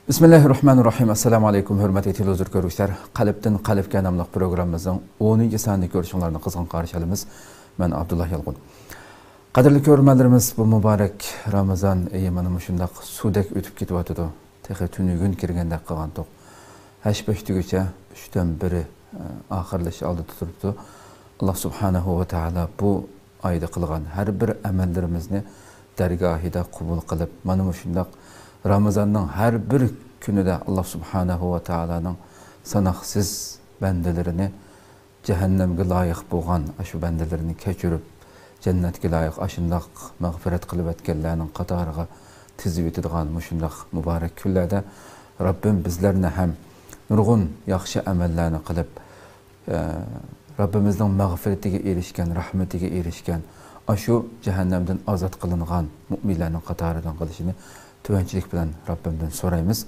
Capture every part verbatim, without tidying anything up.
بىسمىللاھىررەھمانىررەھىم. ئەسسالامۇ ئەلەيكۇم، ھۆرمەتلىك تېلېۋىزور كۆرگۈچىلەر. قەلبتىن قەلبكە ناملىق پروگراممىمىزنىڭ ئونىنچى سانىنى كۆرۈشۈڭلارنى قىزغىن قارشى ئالىمىز. مەن ئابدۇللا يالقۇن. قەدىرلىك كۆرۈرمەنلىرىمىز، بۇ مۇبارەك رامىزان ئېيى مانا مۇشۇنداق سۇدەك ئۆتۈپ كېتىۋاتىدۇ. تېخى تۈنۈگۈن كىرگەندەك قىلغانتۇق. ھەش-پەشتىگىچە ئۈچتىن بىرى، ئە، ئاخىرلىشىش ئالدىدا تۇرۇپتۇ. ئاللا سۇبھانەھۇ ۋە تائالا بۇ ئايدا قىلغان ھەر بىر ئەمەللىرىمىزنى دەرگاھىدا قوبۇل قىلىپ، مانا مۇشۇنداق رامىزاننىڭ ھەر بىر كۈنىدە ئاللا سۇبھانەھۇ ۋە تائالانىڭ ساناقسىز بەندىلىرىنى جەھەننەمگە لايىق بولغان ئاشۇ بەندىلىرىنى كەچۈرۈپ، جەننەتكە لايىق ئاشۇنداق مەغپىرەت قىلىۋەتكەنلەرنىڭ قاتارىغا تىزىۋېتىدىغان مۇشۇنداق مۇبارەك كۈنلەردە رەببىم بىزلەرنى ھەم نۇرغۇن ياخشى ئەمەللەرنى قىلىپ، ئە، رەببىمىزنىڭ مەغپىرىتىگە ئېرىشكەن، رەھمىتىگە ئېرىشكەن، ئاشۇ جەھەننەمدىن ئازاد قىلىنغان مۆمىنلەرنىڭ قاتارىدىن قىلىشىنى تۆۋەنچىلىك بىلەن رەببىمدىن سورايمىز.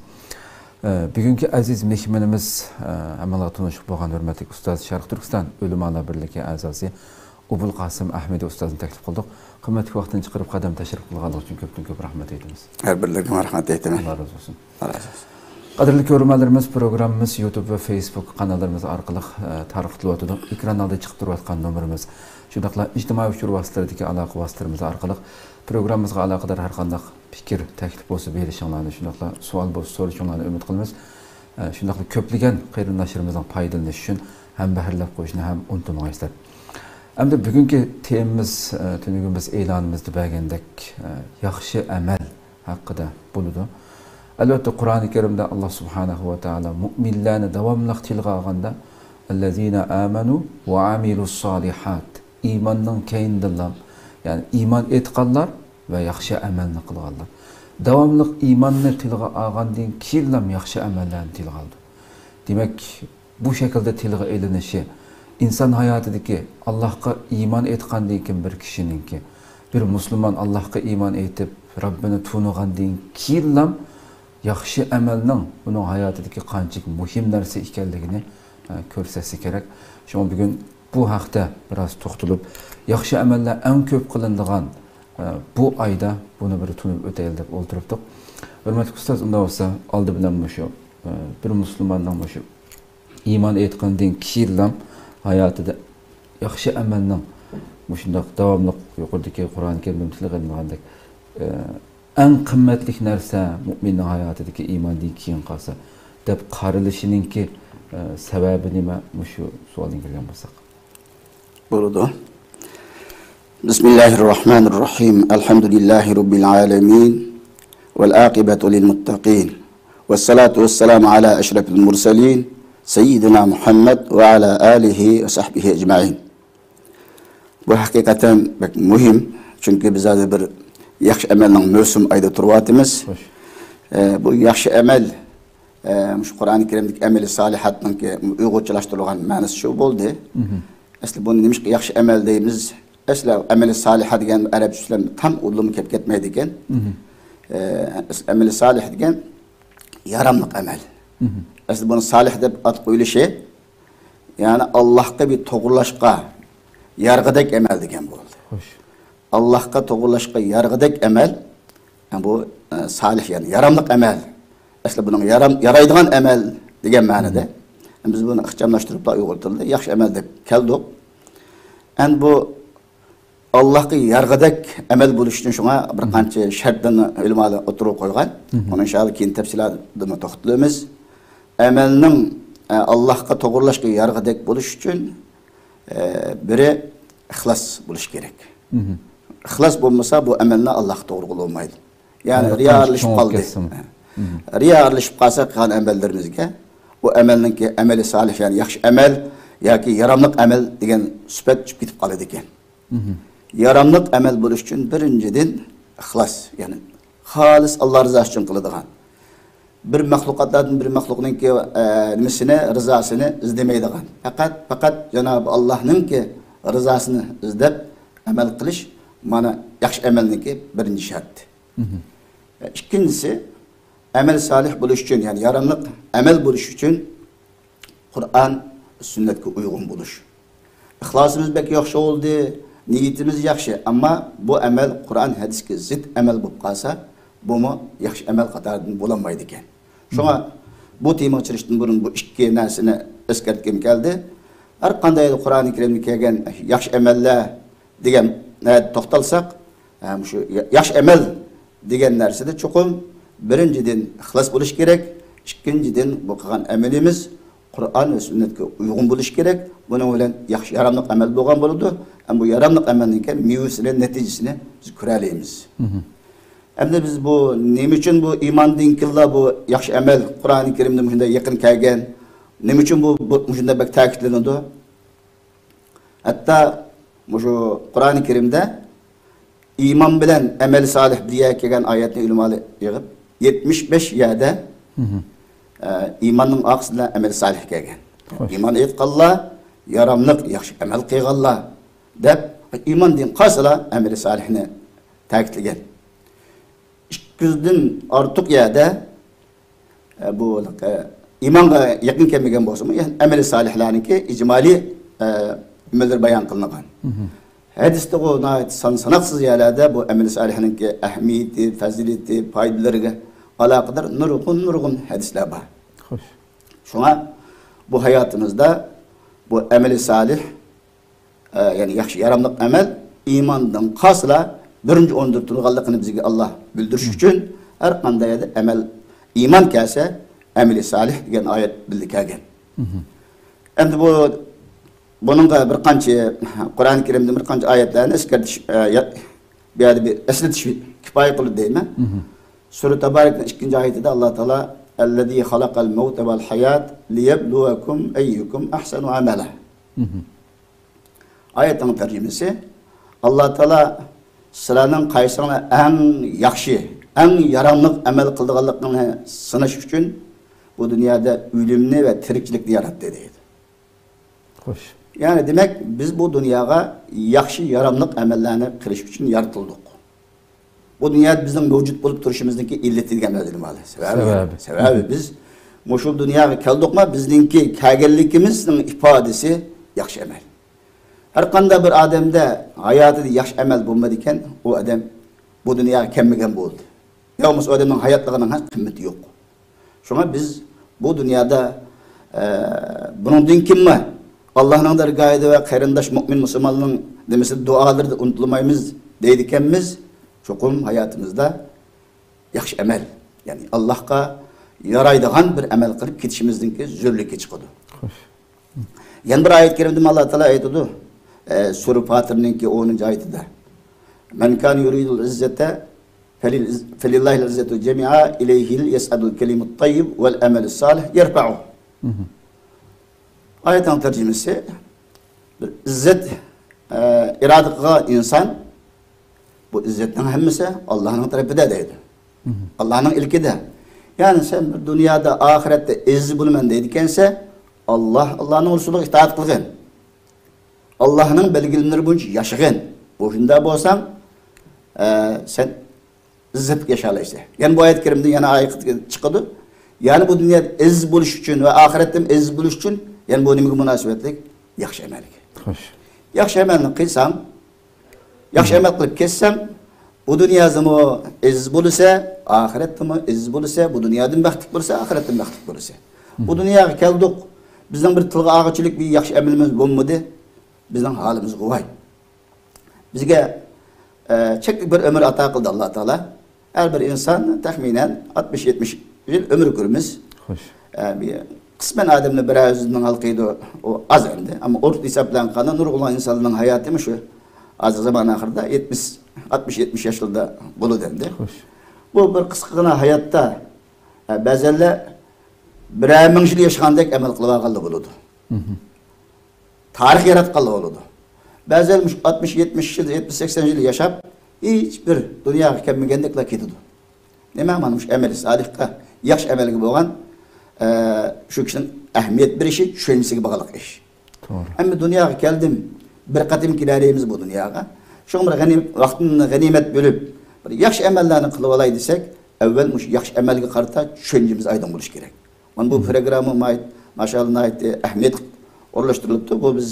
ئە، بۈگۈنكى ئەزىز مېھمىنىمىز، ئە، ھەممىڭلارغا تونۇشلۇق بولغان ھۆرمەتلىك ئۇستاز، شەرقىي تۈركىستان ئۆلىمالار بىرلىكى ئەزاسى ئوبۇلقاسىم ئەھمىدى ئۇستازنى تەكلىپ قىلدۇق. قىممەتلىك ۋاقتىنى چىقىرىپ قەدەم تەشرىپ قىلغانلىقى ئۈچۈن كۆپتىن كۆپ رەھمەت ئېيتىمىز. ھەر بىرلىرىگە رەھمەت ئېيتىمەن. ئاللا رازى بولسۇن. ئاللا رازى بولسۇن. قەدىرلىك كۆرۈرمەنلىرىمىز، پروگراممىمىز يۇتۇب ۋە فېيسبۇك قاناللىرىمىز ئارقىلىق، ئە، تارقىتىلىۋاتىدۇ. ئېكران ئالدىدا چىقىپ تۇرۇۋاتقان نومۇرىمىز، شۇنداقلا ئىجتىمائىي ئۇچۇر ۋاسىتىلىرىدىكى ئالاقە ۋاسىتىلىرىمىز ئارقىلىق پروگراممىمىزغا ئالاقىدار ھەر قانداق پىكىر، تەكلىپ بولسا بېرىشىڭلارنى، شۇنداقلا سوئال بولسا سورىشىڭلارنى ئۈمىد قىلىمىز. ئە، شۇنداقلا كۆپلىگەن قېرىنداشلىرىمىزنىڭ پايدىلىنىشى ئۈچۈن ھەمبەھىرلەپ قويۇشنى ھەم ئۇنتۇمىغايسىلەر. ئەمدى بۈگۈنكى تېمىمىز، ئە، تۈنۈگۈن بىز ئېلانىمىزدا بەرگەندەك، ئە، ياخشى ئەمەل ھەققىدە بولىدۇ. ئەلۋەتتە، قۇرئانى كەرىمدە ئاللا سۇبھانەھۇ ۋە تائالا مۆمىنلەرنى داۋاملىق تىلغا ئالغاندا، «ئەللەزىنە ئامەنۇ ۋە ئامىلۇس سالىھات»، ئىماننىڭ كەينىدىنلا، يەنى ئىمان ئېيتقانلار ۋە ياخشى ئەمەلنى قىلغانلار. داۋاملىق ئىماننى تىلغا ئالغاندىن كېيىنلا ياخشى ئەمەللەرنى تىلغا ئالىدۇ. دېمەك، بۇ شەكىلدە تىلغا ئېلىنىشى ئىنسان ھاياتىدىكى، ئاللاھقا ئىمان ئېيتقاندىن كېيىن بىر كىشىنىڭكى، بىر مۇسۇلمان ئاللاھقا ئىمان ئېيتىپ، رەببىنى تونۇغاندىن كېيىنلا ياخشى ئەمەلنىڭ ئۇنىڭ ھاياتىدىكى قانچىلىك مۇھىم نەرسە ئىكەنلىكىنى، ئە، كۆرسەتسە كېرەك. شۇڭا بۈگۈن بۇ ھەقتە بىراز توختىلىپ، ياخشى ئەمەللەر ئەڭ كۆپ قىلىنىدىغان، ئە، بۇ ئايدا بۇنى بىر تونۇپ ئۆتەيلى دەپ ئولتۇرۇپتۇق. ھۆرمەتلىك ئۇستاز، ئۇنداق بولسا ئالدى بىلەن مۇشۇ، ئە، بىر مۇسۇلماننىڭ مۇشۇ ئىمان ئېيتقاندىن كېيىنلا ھاياتىدا ياخشى ئەمەلنىڭ مۇشۇنداق داۋاملىق، يۇقىرىدىكى قۇرئان كەرىمدە تىلغا ئېلىنغاندەك، ئە، ئەڭ قىممەتلىك نەرسە مۆمىننىڭ ھاياتىدىكى ئىماندىن كېيىن قالسا دەپ قارىلىشىنىڭكى، ئە، سەۋەبى نېمە؟ مۇشۇ سوئالدىن كىرگەن بولساق. بولىدۇ. بىسمىللاھىررەھمانىررەھىم. ئەلھەمدۇلىللاھى رەببىل ئالەمىن. ۋەل ئاقىبەتۇ لىل مۇتتەقىن. ۋەسسالاتۇ ۋەسسالامۇ ئالا ئەشرەفىل مۇرسەلىن. سەييىدىنا مۇھەممەد ۋە ئالا ئالىھى ۋە سەھبىھى ئەجمەئىن. بۇ ھەقىقەتەن بەك مۇھىم، چۈنكى بىز ھازىر بىر ياخشى ئەمەلنىڭ مۆسۈم ئايىدا تۇرۇۋاتىمىز. خوش. ئە، بۇ ياخشى ئەمەل، ئە، مۇشۇ قۇرئانى كەرىمدىكى ئەمەلى سالىھاتنىڭكى ئۇيغۇرچىلاشتۇرۇلغان مەنىسى شۇ بولدى. مهم. ئەسلى بۇنى نېمىشقا ياخشى ئەمەل دەيمىز؟ ئەسلى ئەمەلى سالىھە دېگەن ئەرەبچە سۆزلەر تام ئۇدۇلمۇ كەپ كەتمەيدىكەن. مهم. ئە، ئەسلى ئەمەلى سالىھە دېگەن ياراملىق ئەمەل. مهم. ئەسلى بۇنى سالىھ دەپ ئات قويۇلۇشى، يەنى ئاللاھقا بىر توغرىلاشقا يارىغۇدەك ئەمەل دېگەن بولدى. خوش. ئاللاھقا توغرىلاشقا يارىغۇدەك ئەمەل، يەنى بۇ، ئە، سالىھ، يەنى ياراملىق ئەمەل. ئەسلى بۇنىڭ يارام-، يارايدىغان ئەمەل دېگەن مەنىدە. مم. بىز بۇنى ئىخچاملاشتۇرۇپلا ئۇيغۇر تىلىدا ياخشى ئەمەل دەپ كەلدۇق. ئەمدى بۇ ئاللاھقا يارىغۇدەك ئەمەل بولۇش ئۈچۈن شۇڭا بىر مم. قانچە شەرتلەرنى ئۆلىمالار ئوتتۇرىغا قويغان. مم. ئۇنى ئىنشائاللا كېيىن تەپسىلاتىدا توختىلىمىز. ئەمەلنىڭ، ئە، ئاللاھقا توغرىلاشقا يارىغۇدەك بولۇش ئۈچۈن، ئە، بىرى ئىخلاس بولۇش كېرەك. مهم. ئىخلاس بولمىسا، بۇ ئەمەلنى ئاللاھقا توغرا قىلالمايدۇ. يەنى ھاياتنىڭ رىيا ئارىلىشىپ چوڭىيىپ قالدى. كەتسىمۇ. مهم. رىيا ئارىلىشىپ قالسا، قىلغان ئەمەللىرىمىزگە، ئۇ ئەمەلنىڭكى ئەمەلى سالىھ، يەنى ياخشى ئەمەل ياكى ياراملىق ئەمەل دېگەن سۈپەت چۈشۈپ كېتىپ قالىدىكەن. مهم. ياراملىق ئەمەل بولۇش ئۈچۈن بىرىنچىدىن ئىخلاس، يەنى خالىس ئاللا رىزاسى ئۈچۈن قىلىدىغان. بىر مەخلۇقاتلاردىن بىر مەخلۇقنىڭكى، ئە، نېمىسىنى، رىزاسىنى ئىزدىمەيدىغان. پەقەت، پەقەت جانابى ئاللانىڭكى رىزاسىنى ئىزدەپ ئەمەل قىلىش، مانا، ياخشى ئەمەلنىڭكى بىرىنچى شەرتى. مهم. ئىككىنچىسى، ئەمەل سالىھ بولۇش ئۈچۈن، يەنى ياراملىق ئەمەل بولۇش ئۈچۈن قۇرئان، سۈننەتكە ئۇيغۇن بولۇش. ئىخلاسىمىز بەك ياخشى بولدى، نىيىتىمىز ياخشى، ئەمما بۇ ئەمەل قۇرئان، ھەدىسكە زىت ئەمەل بولۇپ قالسا، بۇمۇ ياخشى ئەمەل قاتارىدىن بولالمايدىكەن. شۇڭا بۇ تېمىغا چىقىشتىن بۇرۇن بۇ ئىككى نەرسىنى ئەسكەرتكۈم كەلدى. ھەر قانداق قۇرئانى كەرىمدە كەلگەن ياخشى ئەمەللەر دېگەن نەدە توختالساق، ھە، مۇشۇ يا-، ياخشى ئەمەل دېگەن نەرسىدە چوقۇم بىرىنچىدىن ئىخلاس بولۇش كېرەك، ئىككىنچىدىن بۇ قىلغان ئەمىلىمىز قۇرئان ۋە سۈننەتكە ئۇيغۇن بولۇش كېرەك. بۇنىڭ بىلەن ياخشى، ياراملىق ئەمەل بولغان بولىدۇ. ھەم بۇ ياراملىق ئەمەلنىڭكى مېۋىسىنى، نەتىجىسىنى بىز كۆرەلەيمىز. مھم. ئەمدى بىز بۇ نېمە ئۈچۈن بۇ ئىماندىن كېيىنلا بۇ ياخشى ئەمەل قۇرئانى كەرىمدە مۇشۇنداق يېقىن كەلگەن؟ نېمە ئۈچۈن بۇ، بۇ مۇشۇنداق بەك تەكىتلىنىدۇ؟ ھەتتا مۇشۇ قۇرئانى كەرىمدە ئىمان بىلەن ئەمەل سالىھ بىر يەرگە كەلگەن ئايەتنى ئۆلىمالار يىغىپ، يەتمىش بەش يەردە، مھم. ئە، ئىماننىڭ ئارقىسىدا ئەمەل سالىھ كەلگەن. خوش. ئىمان ئېيتقانلار ياراملىق، ياخشى ئەمەل قىلغانلار دەپ، ئىماندىن قالسىلا ئەمەل سالىھنى تەكىتلىگەن. ئىككى يۈزدىن ئارتۇق يەردە، ئە، بۇ، ئە، ئىمانغا يېقىن كەلمىگەن بولسىمۇ، يەنى ئەمەلى سالىھلارنىڭكى ئىجمالىي، ئە، ئەمەللىرى بايان قىلىنغان. مھم. ھەدىستىغۇ ناھايىتى سان ساناقسىز يەرلەردە بۇ ئەمەلى سالىھنىڭكى ئەھمىيىتى، پەزىلىتى، پايدىلىرىغا ئالاقىدار نۇرغۇن، نۇرغۇن ھەدىسلەر بار. خوش. شۇڭا بۇ ھاياتىمىزدا بۇ ئەمەلى سالىھ ئە، يەنى ياخشى، ياراملىق ئەمەل ئىماندىن قالسىلا بىرىنچى ئورۇندا تۇرغانلىقىنى بىزگە ئاللا بىلدۈرۈش ئۈچۈن، ھەر قانداق يەردە ئەمەل، ئىمان كەلسە، ئەمىلى سالىھ دېگەن ئايەت بىللە كەلگەن. مھم. ئەمدى بۇ، بۇنىڭغا بىر قانچە، قۇرئانى كەرىمدىن بىر قانچە ئايەتلەرنى ئەسكەرتىش، ئە، يا-، بۇ يەردە بىر ئەسلىتىش كۇپايە قىلدى دەيمەن. مھم. سۈرە تەبارەكنىڭ ئىككىنچى ئايىتىدە ئاللا تائالا، «الذي خلق الموت والحياة ليبلوكم أيكم أحسن عملا.» مھم. ئايەتنىڭ تەرجىمىسى، ئاللا تائالا سىلەرنىڭ قايسىڭلار ئەڭ ياخشى، ئەڭ ياراملىق ئەمەل قىلىدىغانلىقىڭلارنى سىناش ئۈچۈن بۇ دۇنيادا ئۆلۈمنى ۋە تىرىكچىلىكنى ياراتتى، دەيدۇ. خوش. يەنى دېمەك، بىز بۇ دۇنياغا ياخشى، ياراملىق ئەمەللەرنى قىلىش ئۈچۈن يارىتىلدۇق. بۇ دۇنيادا بىزنىڭ مەۋجۇت بولۇپ تۇرۇشىمىزنىڭكى ئىللىتى دېگەن مەنىدە مانا. سەۋەبى. سەۋەبى. سەۋەبى بىز مۇشۇ دۇنياغا كەلدۇقما، بىزنىڭكى كەلگەنلىكىمىزنىڭ ئىپادىسى ياخشى ئەمەل. ھەر قانداق بىر ئادەمدە ھاياتىدا ياخشى ئەمەل بولمىدىكەن، ئۇ ئادەم بۇ دۇنياغا كەلمىگەن بولدى. يا بولمىسا ئۇ ئادەمنىڭ ھاياتلىقىنىڭ ھەم قىممىتى يوق. شۇڭا بىز بۇ دۇنيادا، ئە، بۇنىڭدىن كېيىنمۇ ئاللانىڭ دەرگاھىدا ۋە قېرىنداش مۆمىن مۇسۇلماننىڭ نېمىسىدە، دۇئالىرىدا ئۇنتۇلمايمىز دەيدىكەنمىز، چوقۇم ھاياتىمىزدا ياخشى ئەمەل، يەنى ئاللاھقا يارايدىغان بىر ئەمەل قىلىپ كېتىشىمىزنىڭكى زۆرۈرلۈكى چىقىدۇ. خوش. يەنە بىر ئايەت كەرىمىدىمۇ ئاللا تائالا ئېيتىدۇ، ئە، سۈرە پاتىرنىڭكى ئونىنچى ئايىتىدە، «من كان يريد العزة فلل-، فلله العزة جميعا إليه يصعد الكلم الطيب والعمل الصالح يرفعه.» مھم. ئايەتنىڭ تەرجىمىسى، بىر ئىززەت، ئە، ئىرادە قىلغان ئىنسان، بۇ ئىززەتنىڭ ھەممىسى ئاللانىڭ تەرىپىدە دەيدۇ. مھم. ئاللانىڭ ئىلكىدە. يەنى سەن بىر دۇنيادا، ئاخىرەتتە ئەزىز بولىمەن دەيدىكەنسەن، ئاللا، ئاللانىڭ رەسۇلىغا ئىتائەت قىلغىن. ئاللانىڭ بەلگىلىمىلىرى بويىچە ياشىغىن. بۇ شۇنداق بولساڭ، ئە، سەن ئىززەتلىك ياشالايسەن. يەنە بۇ ئايەت كەرىمدىن يەنە ئايەت چىقىدۇ. يەنى بۇ دۇنيادا ئەزىز بولۇش ئۈچۈن ۋە ئاخىرەتتە ئەزىز بولۇش ئۈچۈن، يەنە بۇ نېمىگە مۇناسىۋەتلىك؟ ياخشى ئەمەلگە. خوش. ياخشى ئەمەلنى قىلساڭ، ياخشى ئەمەل قىلىپ كەتسەڭ، بۇ دۇنيادىمۇ ئەزىز بولىسەن، ئاخىرەتتىمۇ ئەزىز بولىسەن، بۇ دۇنيادىمۇ بەختلىك بولىسەن، ئاخىرەتتىمۇ بەختلىك بولىسەن. بۇ دۇنياغا كەلدۇق، بىزنىڭ بىر تىلغا ئالغۇچىلىك بىر ياخشى ئەمىلىمىز بولمىدى، بىزنىڭ ھالىمىز غۇۋاي. بىزگە، ئە، چەكلىك بىر ئۆمۈر ئاتا قىلدى ئاللا تائالا. ھەر بىر ئىنسان تەخمىنەن ئاتمىش يەتمىش يىل ئۆمۈر كۆرىمىز. خوش. ئە، بىر قىسمەن ئادەملەر بىر ئۆزىنىڭ ھالقىيدۇ، ئۇ ئاز ئەمدى. ئەمما ئورتا ھېساب بىلەن قالغان نۇرغۇنلىغان ئىنسانلارنىڭ ھاياتى مۇشۇ ھازىر زامان ئاخىرىدا يەتمىش، ئاتمىش يەتمىش ياشلىرىدا بولىدۇ ئەمدى. خوش. بۇ بىر قىسقىغىنا ھاياتتا، ئە، بەزەنلەر بىرەر مىڭ يىل ياشىغاندەك ئەمەل قىلىۋالغانلار بولىدۇ. مھم. تارىخ ياراتقانلار بولىدۇ. بەزىلەر مۇشۇ ئاتمىش، يەتمىش يىل، يەتمىش، سەكسەن يىل ياشاپ، ھېچبىر دۇنياغا كەلمىگەندەكلا كېتىدۇ. نېمە؟ مانا مۇشۇ ئەمەلى سالىھقا، ياخشى ئەمەلگە بولغان، ئە، شۇ كىشىنىڭ ئەھمىيەت بېرىشى، چۈشەنچىسىگە باغلىق ئىش. توغرا. ئەمما دۇنياغا كەلدىم، بىر قېتىم كېلەلەيمىز بۇ دۇنياغا. شۇڭا بىر غەنىيمەت، ۋاقتىمنى غەنىيمەت بۆلۈپ، بىر ياخشى ئەمەللەرنى قىلىۋالاي دېسەك، ئەۋۋەل مۇشۇ ياخشى ئەمەلگە قارىتا چۈشەنچىمىز ئايدىڭ بولۇشى كېرەك. مانا بۇ پروگرامما ناھايىتى، ماشائاللا، ناھايىتى ئەھمىيەتلىك ئورۇنلاشتۇرۇلۇپتۇ. بۇ بىز،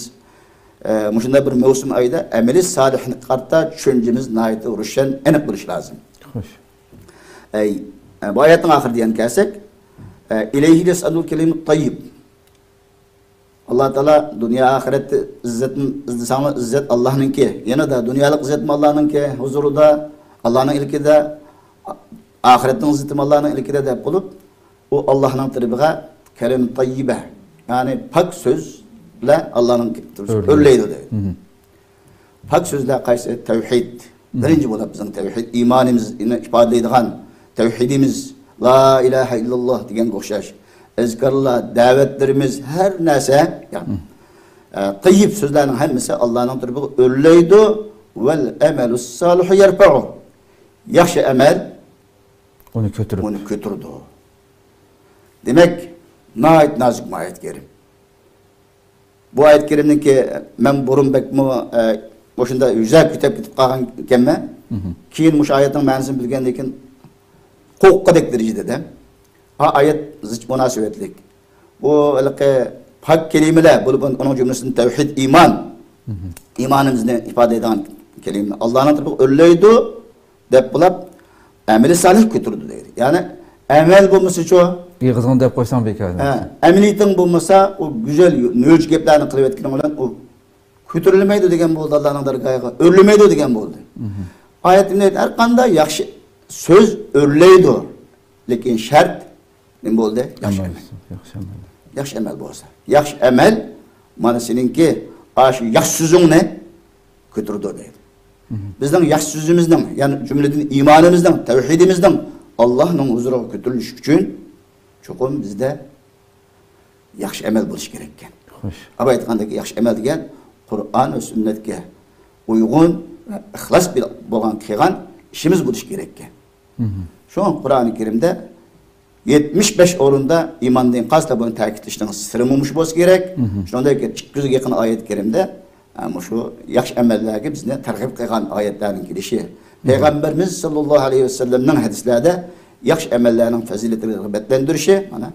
ئە، مۇشۇنداق بىر مەۋسۇم ئايدا ئەمەلى سالىھنى قارىتا چۈشەنچىمىز ناھايىتى روشەن، ئېنىق بولۇشى لازىم. خوش. ئەي، ئە، بۇ ئايەتنىڭ ئاخىرىدا يەنە كەلسەك، ئە، ئىلەيھى يەسئەدۇل كەلىمۇت تەييىب. ئاللا تائالا دۇنيا ئاخىرەتتە ئىززەتنى ئىزدىسەڭلار، ئىززەت ئاللانىڭكى. يەنىدا دۇنيالىق ئىززەتمۇ ئاللانىڭكى ھۇزۇرىدا، ئاللانىڭ ئىلكىدە، ئاخىرەتنىڭ ئىززىتىمۇ ئاللانىڭ ئىلكىدە دەپ بولۇپ، ئۇ ئاللانىڭ تەرىپىگە كەلىمە تەييىبە، يەنى پاك سۆزلەر ئاللانىڭ ئۆرلەيدۇ. ئۆرلەيدۇ دەيدۇ. پاك سۆزلەر قايسى؟ تەۋھىد. بىرىنچى بولۇپ بىزنىڭ تەۋھىد، ئىمانىمىزنى ئىپادىلەيدىغان تەۋھىدىمىز، لا ئىلاھە ئىللاللا دېگەنگە ئوخشاش. ئەزكارلار، دەۋەتلىرىمىز، ھەر نەرسە، يەنى، ئە، تەييىب سۆزلەرنىڭ ھەممىسى ئاللانىڭ تەرىپىگە ئۆرلەيدۇ. ۋەل ئەمەلۇس سالىھۇ يەرفەئۇ. ياخشى ئەمەل ئۇنى كۆتۈرۈپ. ئۇنى كۆتۈرىدۇ. دېمەك، ناھايىتى نازۇك بۇ ئايەت كەرىم. بۇ ئايەت كەرىمنىڭكى مەن بۇرۇن بەكمۇ، ئە، مۇشۇنداق يۈزەك كۆتەپ كېتىپ قالغان ئىكەنمەن. كېيىن مۇشۇ ئايەتنىڭ مەنىسىنى بىلگەندىن كېيىن قورققۇدەك دەرىجىدە دە. ھا، ئايەت زىچ مۇناسىۋەتلىك. بۇ ھېلىقى پاك كەلىمىلەر، بولۇپ ئۇنىڭ جۈملىسىدىن تەۋھىد، ئىمان. ئىمانىمىزنى ئىپادىلەيدىغان كەلىمە. ئاللانىڭ تەرىپىگە ئۆرلەيدۇ دەپ بولۇپ، ئەمەلى سالىھ كۆتۈرىدۇ دەيدۇ. يەنى ئەمەل بولمىسىچۇ؟ ئېغىزىڭ دەپ قويساڭ بىكار. ھە، ئەمەلىيىتىڭ بولمىسا، ئۇ گۈزەل نۆچ گەپلەرنى قىلىۋەتكىنىڭ بىلەن ئۇ كۆتۈرۈلمەيدۇ دېگەن بولدى، ئاللانىڭ دەرگاھىغا ئۆرلىمەيدۇ دېگەن بولدى. ئايەتتە ھەر قانداق ياخشى سۆز ئۆرلەيدۇ، لېكىن شەرت نېمە بولدى؟ ياخشى ئەمەل. ياخشى ئەمەل. ياخشى ئەمەل بولسا. ياخشى ئەمەل مانا سېنىڭكى ئاشۇ ياخشى سۆزۈڭنى كۆتۈرىدۇ دەيدۇ. بىزنىڭ ياخشى سۆزىمىزنىڭ، يەنى جۈملىدىن ئىمانىمىزنىڭ، تەۋھىدىمىزنىڭ ئاللانىڭ ھۇزۇرىغا كۆتۈرۈلۈشى ئۈچۈن چوقۇم بىزدە ياخشى ئەمەل بولۇشى كېرەككەن. خوش. ئاباي ئېيتقاندەك ياخشى ئەمەل دېگەن قۇرئان ۋە سۈننەتكە ئۇيغۇن ۋە ئىخلاس بىلەن بولغان قىلغان ئىشىمىز بولۇشى كېرەككەن. شۇڭا قۇرئانى كەرىمدە يەتمىش بەش ئورۇندا ئىماندىن قالسا بۇنى تەكىتلەشنىڭ سىرىمۇ مۇشۇ بولسا كېرەك. شۇنىڭدەك ئىككى يۈزگە يېقىن ئايەت كەرىمدە، ئە، مۇشۇ ياخشى ئەمەللەرگە بىزنى تەرغىب قىلغان ئايەتلەرنىڭ كېلىشى. پەيغەمبىرىمىز ساللاللاھۇ ئەلەيھى ۋەسەللەمنىڭ ھەدىسلەردە ياخشى ئەمەللەرنىڭ پەزىلىتىنى رىغبەتلەندۈرۈشى، مانا،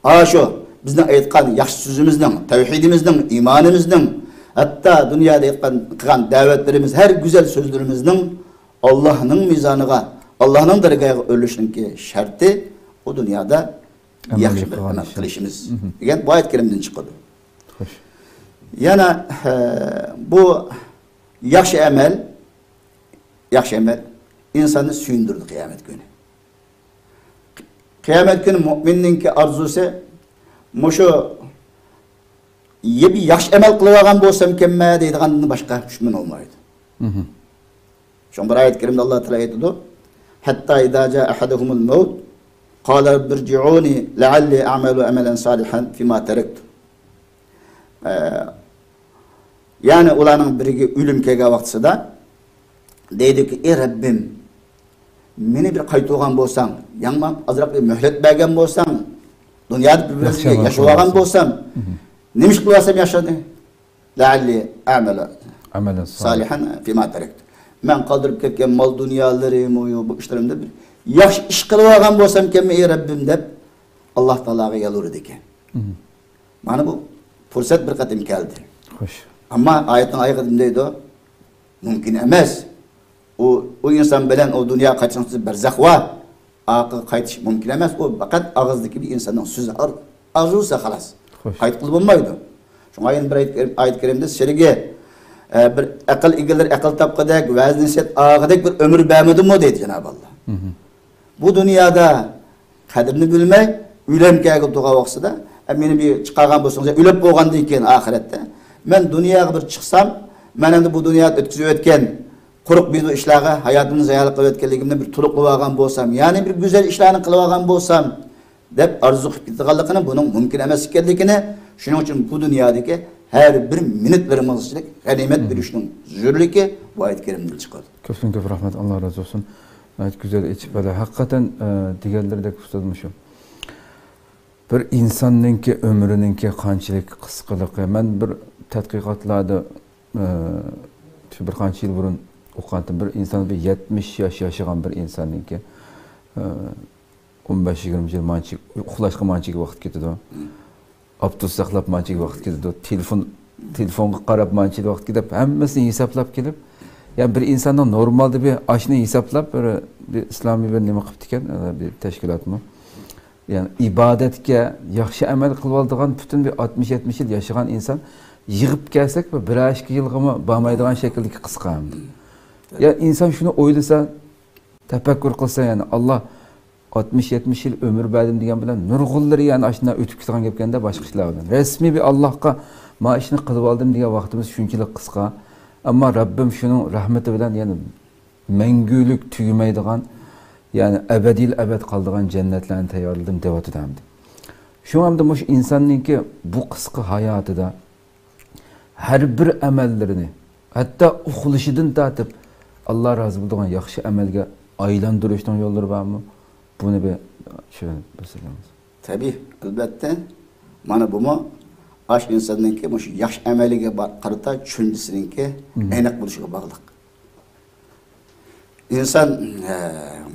ئاشۇ بىزنىڭ ئېيتقان ياخشى سۆزىمىزنىڭ، تەۋھىدىمىزنىڭ، ئىمانىمىزنىڭ، ھەتتا دۇنيادا ئېيتقان، قىلغان دەۋەتلىرىمىز، ھەر گۈزەل سۆزلىرىمىزنىڭ ئاللانىڭ مىزانىغا، ئاللانىڭ دەرگاھىغا ئۆرلىشىنىڭكى شەرتى ئۇ دۇنيادا ياخشى بىر ئەمەل قىلىشىمىز دېگەن بۇ ئايەت كەرىمدىن چىقىدۇ. خوش. يەنە، ھە، بۇ ياخشى ئەمەل، ياخشى ئەمەل ئىنساننى سۆيۈندۈرىدۇ قىيامەت كۈنى. قىيامەت كۈنى مۇئمىننىڭكى ئارزۇسى مۇشۇ، يە بىر ياخشى ئەمەل قىلىۋالغان بولسامكەنمەن دەيدىغاندىن باشقا پۇشمان بولمايدۇ. شۇڭا بىر ئايەت كەرىمدە ئاللا تائالا ئېيتىدۇ، حتى إذا جاء أحدهم الموت قال رب ارجعون لعلي أعمل عملا صالحا فيما تركت. ئە، يەنى ئۇلارنىڭ بىرىگە ئۆلۈم كەلگەن ۋاقتىسىدا دەيدۇكى، ئى رەببىم، مېنى بىر قايتۇرغان بولساڭ، يەنى ماڭا ئازراق بىر مۆھلەت بەرگەن بولساڭ، دۇنيادا بىر بىرىمىزگە ياشىۋالغان بولسام، نېمە ئىش قىلىۋالسام ياخشى؟ لعلي أعمل عملا صالحا فيما تركت. مەن قالدۇرۇپ كەتكەن مال دۇنيالىرىمۇ، بۇ ئىشلىرىمدا بىر ياخشى ئىش قىلىۋالغان بولسامكەنمەن، ئى رەببىم، دەپ ئاللا تائالاغا يالۋۇرىدىكەن. مانا بۇ پۇرسەت بىر قېتىم كەلدى. خوش. ئەمما ئايەتنىڭ ئاخىرىدا نېمە دەيدۇ؟ مۇمكىن ئەمەس. ئۇ، ئۇ ئىنسان بىلەن ئۇ دۇنياغا قايتىشنىڭ ئۆزى بەرزەخ ۋار. ئارقىغا قايتىش مۇمكىن ئەمەس. ئۇ پەقەت ئاغزىدىكى بىر ئىنساننىڭ سۆزى، ئار-، ئارزۇسى خالاس. خوش. قايتقىلى بولمايدۇ. شۇڭا يەنە بىر ئايەت كەرىم-، ئايەت كەرىمدە سىلىگە، ئە، بىر ئەقىل ئىگىلىرى ئەقىل تاپقۇدەك، ۋەز نەسىھەت ئاغىدەك بىر ئۆمۈر بەرمىدىمۇ دەيدۇ جانابى ئاللا. بۇ دۇنيادا قەدرىنى بىلمەي، ئۆلۈم كەلگىلى تۇرغان ۋاقتىدا، ئە، مېنى بىر چىقارغان بولسىڭىز، ئۆلۈپ بولغاندىن كېيىن ئاخىرەتتە، مەن دۇنياغا بىر چىقسام، مەن ئەمدى بۇ دۇنيادا ئۆتكۈزۈۋەتكەن قۇرۇق بىدۇ ئىشلارغا ھاياتىمنى زايە قىلىۋەتكەنلىكىمنى بىر تولۇقلىۋالغان بولسام، يەنى بىر گۈزەل ئىشلارنى قىلىۋالغان بولسام، دەپ ئارزۇ قىلىپ كېتىدىغانلىقىنى، بۇنىڭ مۇمكىن ئەمەس ئىكەنلىكىنى، شۇنىڭ ئۈچۈن بۇ دۇنيادىكى ھەر بىر مىنۇتلىرىمىزغا غەنىيمەت بىلىشنىڭ زۆرۈرلۈكى بۇ ئايەت كەرىمدىن چىقىدۇ. كۆپتىن كۆپ رەھمەت، ئاللا رازى بولسۇن. ناھايىتى گۈزەل ئېچىپ بەردى. ھەقىقەتەن، ئە، دېگەنلىرىدەك ئۇستاز مۇشۇ. بىر ئىنساننىڭكى ئۆمرىنىڭكى قانچىلىك قىسقىلىقى. مەن بىر تەتقىقاتلاردا، ئە، شۇ بىر قانچە يىل بۇرۇن ئوقۇغانتىم. بىر ئىنسان بىر يەتمىش ياش ياشىغان بىر ئىنساننىڭكى، ئە، ئون بەش يىگىرمە يىل مانچە، ئۇخلاشقا مانچىگە ۋاقىت كېتىدۇ. ئاپتوبۇس ساقلاپ مانچىگە ۋاقىت كېتىدۇ. تېلېفون، تېلېفونغا قاراپ مانچىگە ۋاقىت كېتىپ، ھەممىسىنى ھېسابلاپ كېلىپ، يەنى بىر ئىنساننىڭ نورمالدا بىر ئاشۇنى ھېسابلاپ، بىر، بىر ئىسلامىي بىر نېمە قىپتىكەن، بىر تەشكىلاتمۇ. يەنى ئىبادەتكە، ياخشى ئەمەل قىلىۋالىدىغان پۈتۈن بىر ئاتمىش يەتمىش يىل ياشىغان ئىنسان يىغىپ كەلسەك، بىر، بىرەر ئىككى يىلغىمۇ بارمايدىغان شەكىلدىكى قىسقا ئەمدى. يا ئىنسان شۇنى ئويلىسا، تەپەككۇر قىلسا، يەنى ئاللا ئاتمىش يەتمىش يىل ئۆمۈر بەردىم دېگەن بىلەن نۇرغۇنلىرى يەنى ئاشۇنداق ئۆتۈپ كېتىدىغان گەپكەندە باشقا ئىشلار بىلەن. رەسمىي بىر ئاللاغا ما ئىشنى قىلىۋالدىم دېگەن ۋاقتىمىز شۇنچىلىك قىسقا. ئەمما رەببىم شۇنىڭ رەھمىتى بىلەن يەنى مەڭگۈلۈك تۈگىمەيدىغان، يەنى ئەبەدىيل ئەبەد قالىدىغان جەننەتلەرنى تەييارلىدىم دەۋاتىدۇ ئەمدى. شۇڭا ئەمدى مۇشۇ ئىنساننىڭكى بۇ قىسقا ھاياتىدا ھەر بىر ئەمەللىرىنى، ھەتتا ئۇخلىشىدىن تارتىپ ئاللا رازى بولىدىغان ياخشى ئەمەلگە ئايلاندۇرۇشنىڭ يوللىرى بارمۇ؟ بۇنى بىر چۈشەندۈرۈپ بەرسىڭىز. تەبىئىي، ئەلۋەتتە. مانا بۇمۇ ئاش ئىنساننىڭكى مۇشۇ ياخشى ئەمەلگە با-، قارىتا چۈشەنچىسىنىڭكى مم. ئېنىق بولۇشىغا باغلىق. ئىنسان، ئە،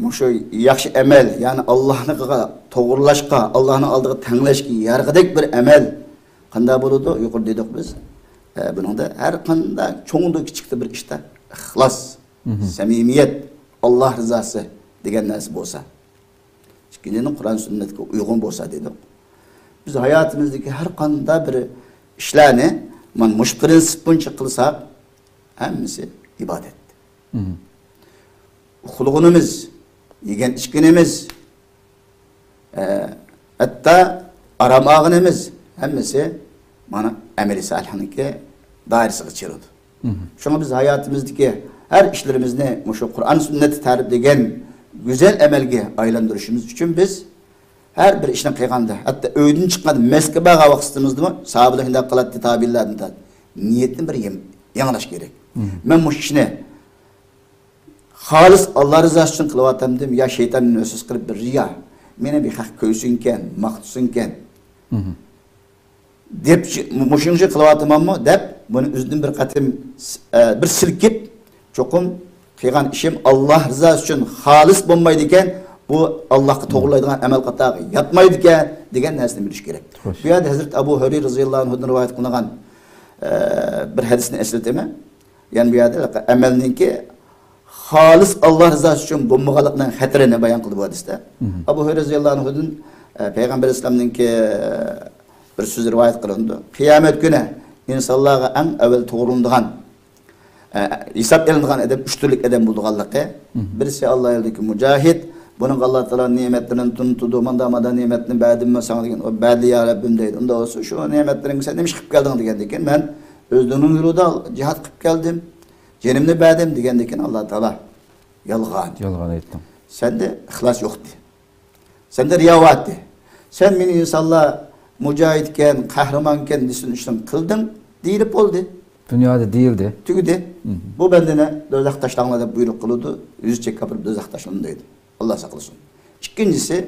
مۇشۇ ياخشى ئەمەل، يەنى ئاللانى قىلغان، توغرىلاشقا، ئاللانىڭ ئالدىغا تەڭلەشكە يارىغۇدەك بىر ئەمەل قانداق بولىدۇ؟ يۇقىرىدا دېدۇق بىز. ئە، بۇنىڭدا ھەر قانداق چوڭدا، كىچىكتە بىر ئىشتا ئىخلاس، مم. سەمىمىيەت، ئاللا رىزاسى دېگەن نەرسە بولسا. ئىككىنچىدىن، قۇرئان سۈننەتكە ئۇيغۇن بولسا دېدۇق. بىز ھاياتىمىزدىكى ھەر قانداق بىر ئىشلارنى مانا مۇشۇ پرىنسىپ بويىچە قىلساق، ھەممىسى ئىبادەت. مم. ئۇخلىغىنىمىز، يېگەن ئىچكىنىمىز، ئە، ھەتتا ئارام ئالغىنىمىز ھەممىسى مانا ئەمەلىي سالىھنىڭكى دائىرىسىگە كىرىدۇ. مم. شۇڭا بىز ھاياتىمىزدىكى ھەر ئىشلىرىمىزنى مۇشۇ قۇرئان سۈننەتتە تەرىپلىگەن گۈزەل ئەمەلگە ئايلاندۇرۇشىمىز ئۈچۈن بىز ھەر بىر ئىشنى قىلغاندا، ھەتتا ئۆيدىن چىققاندا، مەسچىتكە بارغان ۋاقتىمىزدىمۇ ساھابىلەر شۇنداق قىلاتتى، تابىئىنلاردىن تارتىپ. نىيەتنى بىر يېڭ-، يېڭىلاش كېرەك. مم. مەن مۇشۇ ئىشنى خالىس ئاللا رىزاسى ئۈچۈن قىلىۋاتامدىم يا شەيتاندىن ۋەسۋەسە قىلىپ بىر رىيا، مېنى بىر خەق كۆرسۇنكەن، ماختىسۇنكەن مم. دەپ، مۇشۇنىڭ ئۈچۈن قىلىۋاتىمەنمۇ دەپ، بۇنى ئۆزىدىن بىر قېتىم، ئە، بىر سىلكىپ، چوقۇم قىلغان ئىشىم ئاللا رىزاسى ئۈچۈن خالىس بولمايدىكەن، بۇ ئاللاغا توغرىلايدىغان ئەمەل قاتارىغا ياتمايدىكەن دېگەن نەرسىنى بىلىش كېرەك. خوش. بۇ يەردە ھەزرىتى ئەبۇ ھۇرەيرە رەزىياللاھۇ ئەنھۇدىن رىۋايەت قىلىنغان، ئە، بىر ھەدىسنى ئەسلىتىمەن. يەنى بۇ يەردە ئەمەلنىڭكى خالىس ئاللا رىزاسى ئۈچۈن بولمىغانلىقىنىڭ خەتىرىنى بايان قىلدى بۇ ھەدىستە. مم. ئەبۇ ھۇرەيرە رەزىياللاھۇ ئەنھۇدىن، ئە، پەيغەمبەر ئەلەيھىسسالامنىڭكى بىر سۆزى رىۋايەت قىلىنىدۇ. قىيامەت كۈنى ئىنسانلارغا ئەڭ ئەۋۋەل توغرىلىنىدىغان، ئە، ھېساب ئېلىنىدىغان ئادەم ئۈچ تۈرلۈك ئادەم بولىدىغانلىقى. مم. بىرسى ئاللا يولىدىكى مۇجاھىد. بۇنىڭغا ئاللا تائالا نېمەتلىرىنى تونۇتىدۇ. ماندا، ماندا نېمەتنى بەردىممۇ ساڭا دېگەن. ئۇ بەردى يا رەببىم دەيدۇ. ئۇنداق بولسا شۇ نېمەتلىرىڭگە سەن نېمە ئىش قىلىپ كەلدىڭ دېگەندىن كېيىن مەن ئۆزۈڭنىڭ يولىدا جىھاد قىلىپ كەلدىم. جېنىمنى بەردىم دېگەندىن كېيىن ئاللا تائالا يالغان. يالغان ئېيتتىڭ. سەندە ئىخلاس يوقتى. سەندە رىيا بارتى. سەن مېنى ئىنسانلار مۇجاھىدكەن، قەھرىمانكەن دېسۇن ئۈچۈن قىلدىڭ دېيىلىپ بولدى. دۇنيادا دېيىلدى. تۈگىدى. مم. بۇ بەندىنى دوزاخقا تاشلاڭلار دەپ بۇيرۇق قىلىدۇ. يۈزى چېكىپ ئاپىرىپ دوزاخقا تاشلىدى دەيدۇ. ئاللا ساقلىسۇن. ئىككىنچىسى،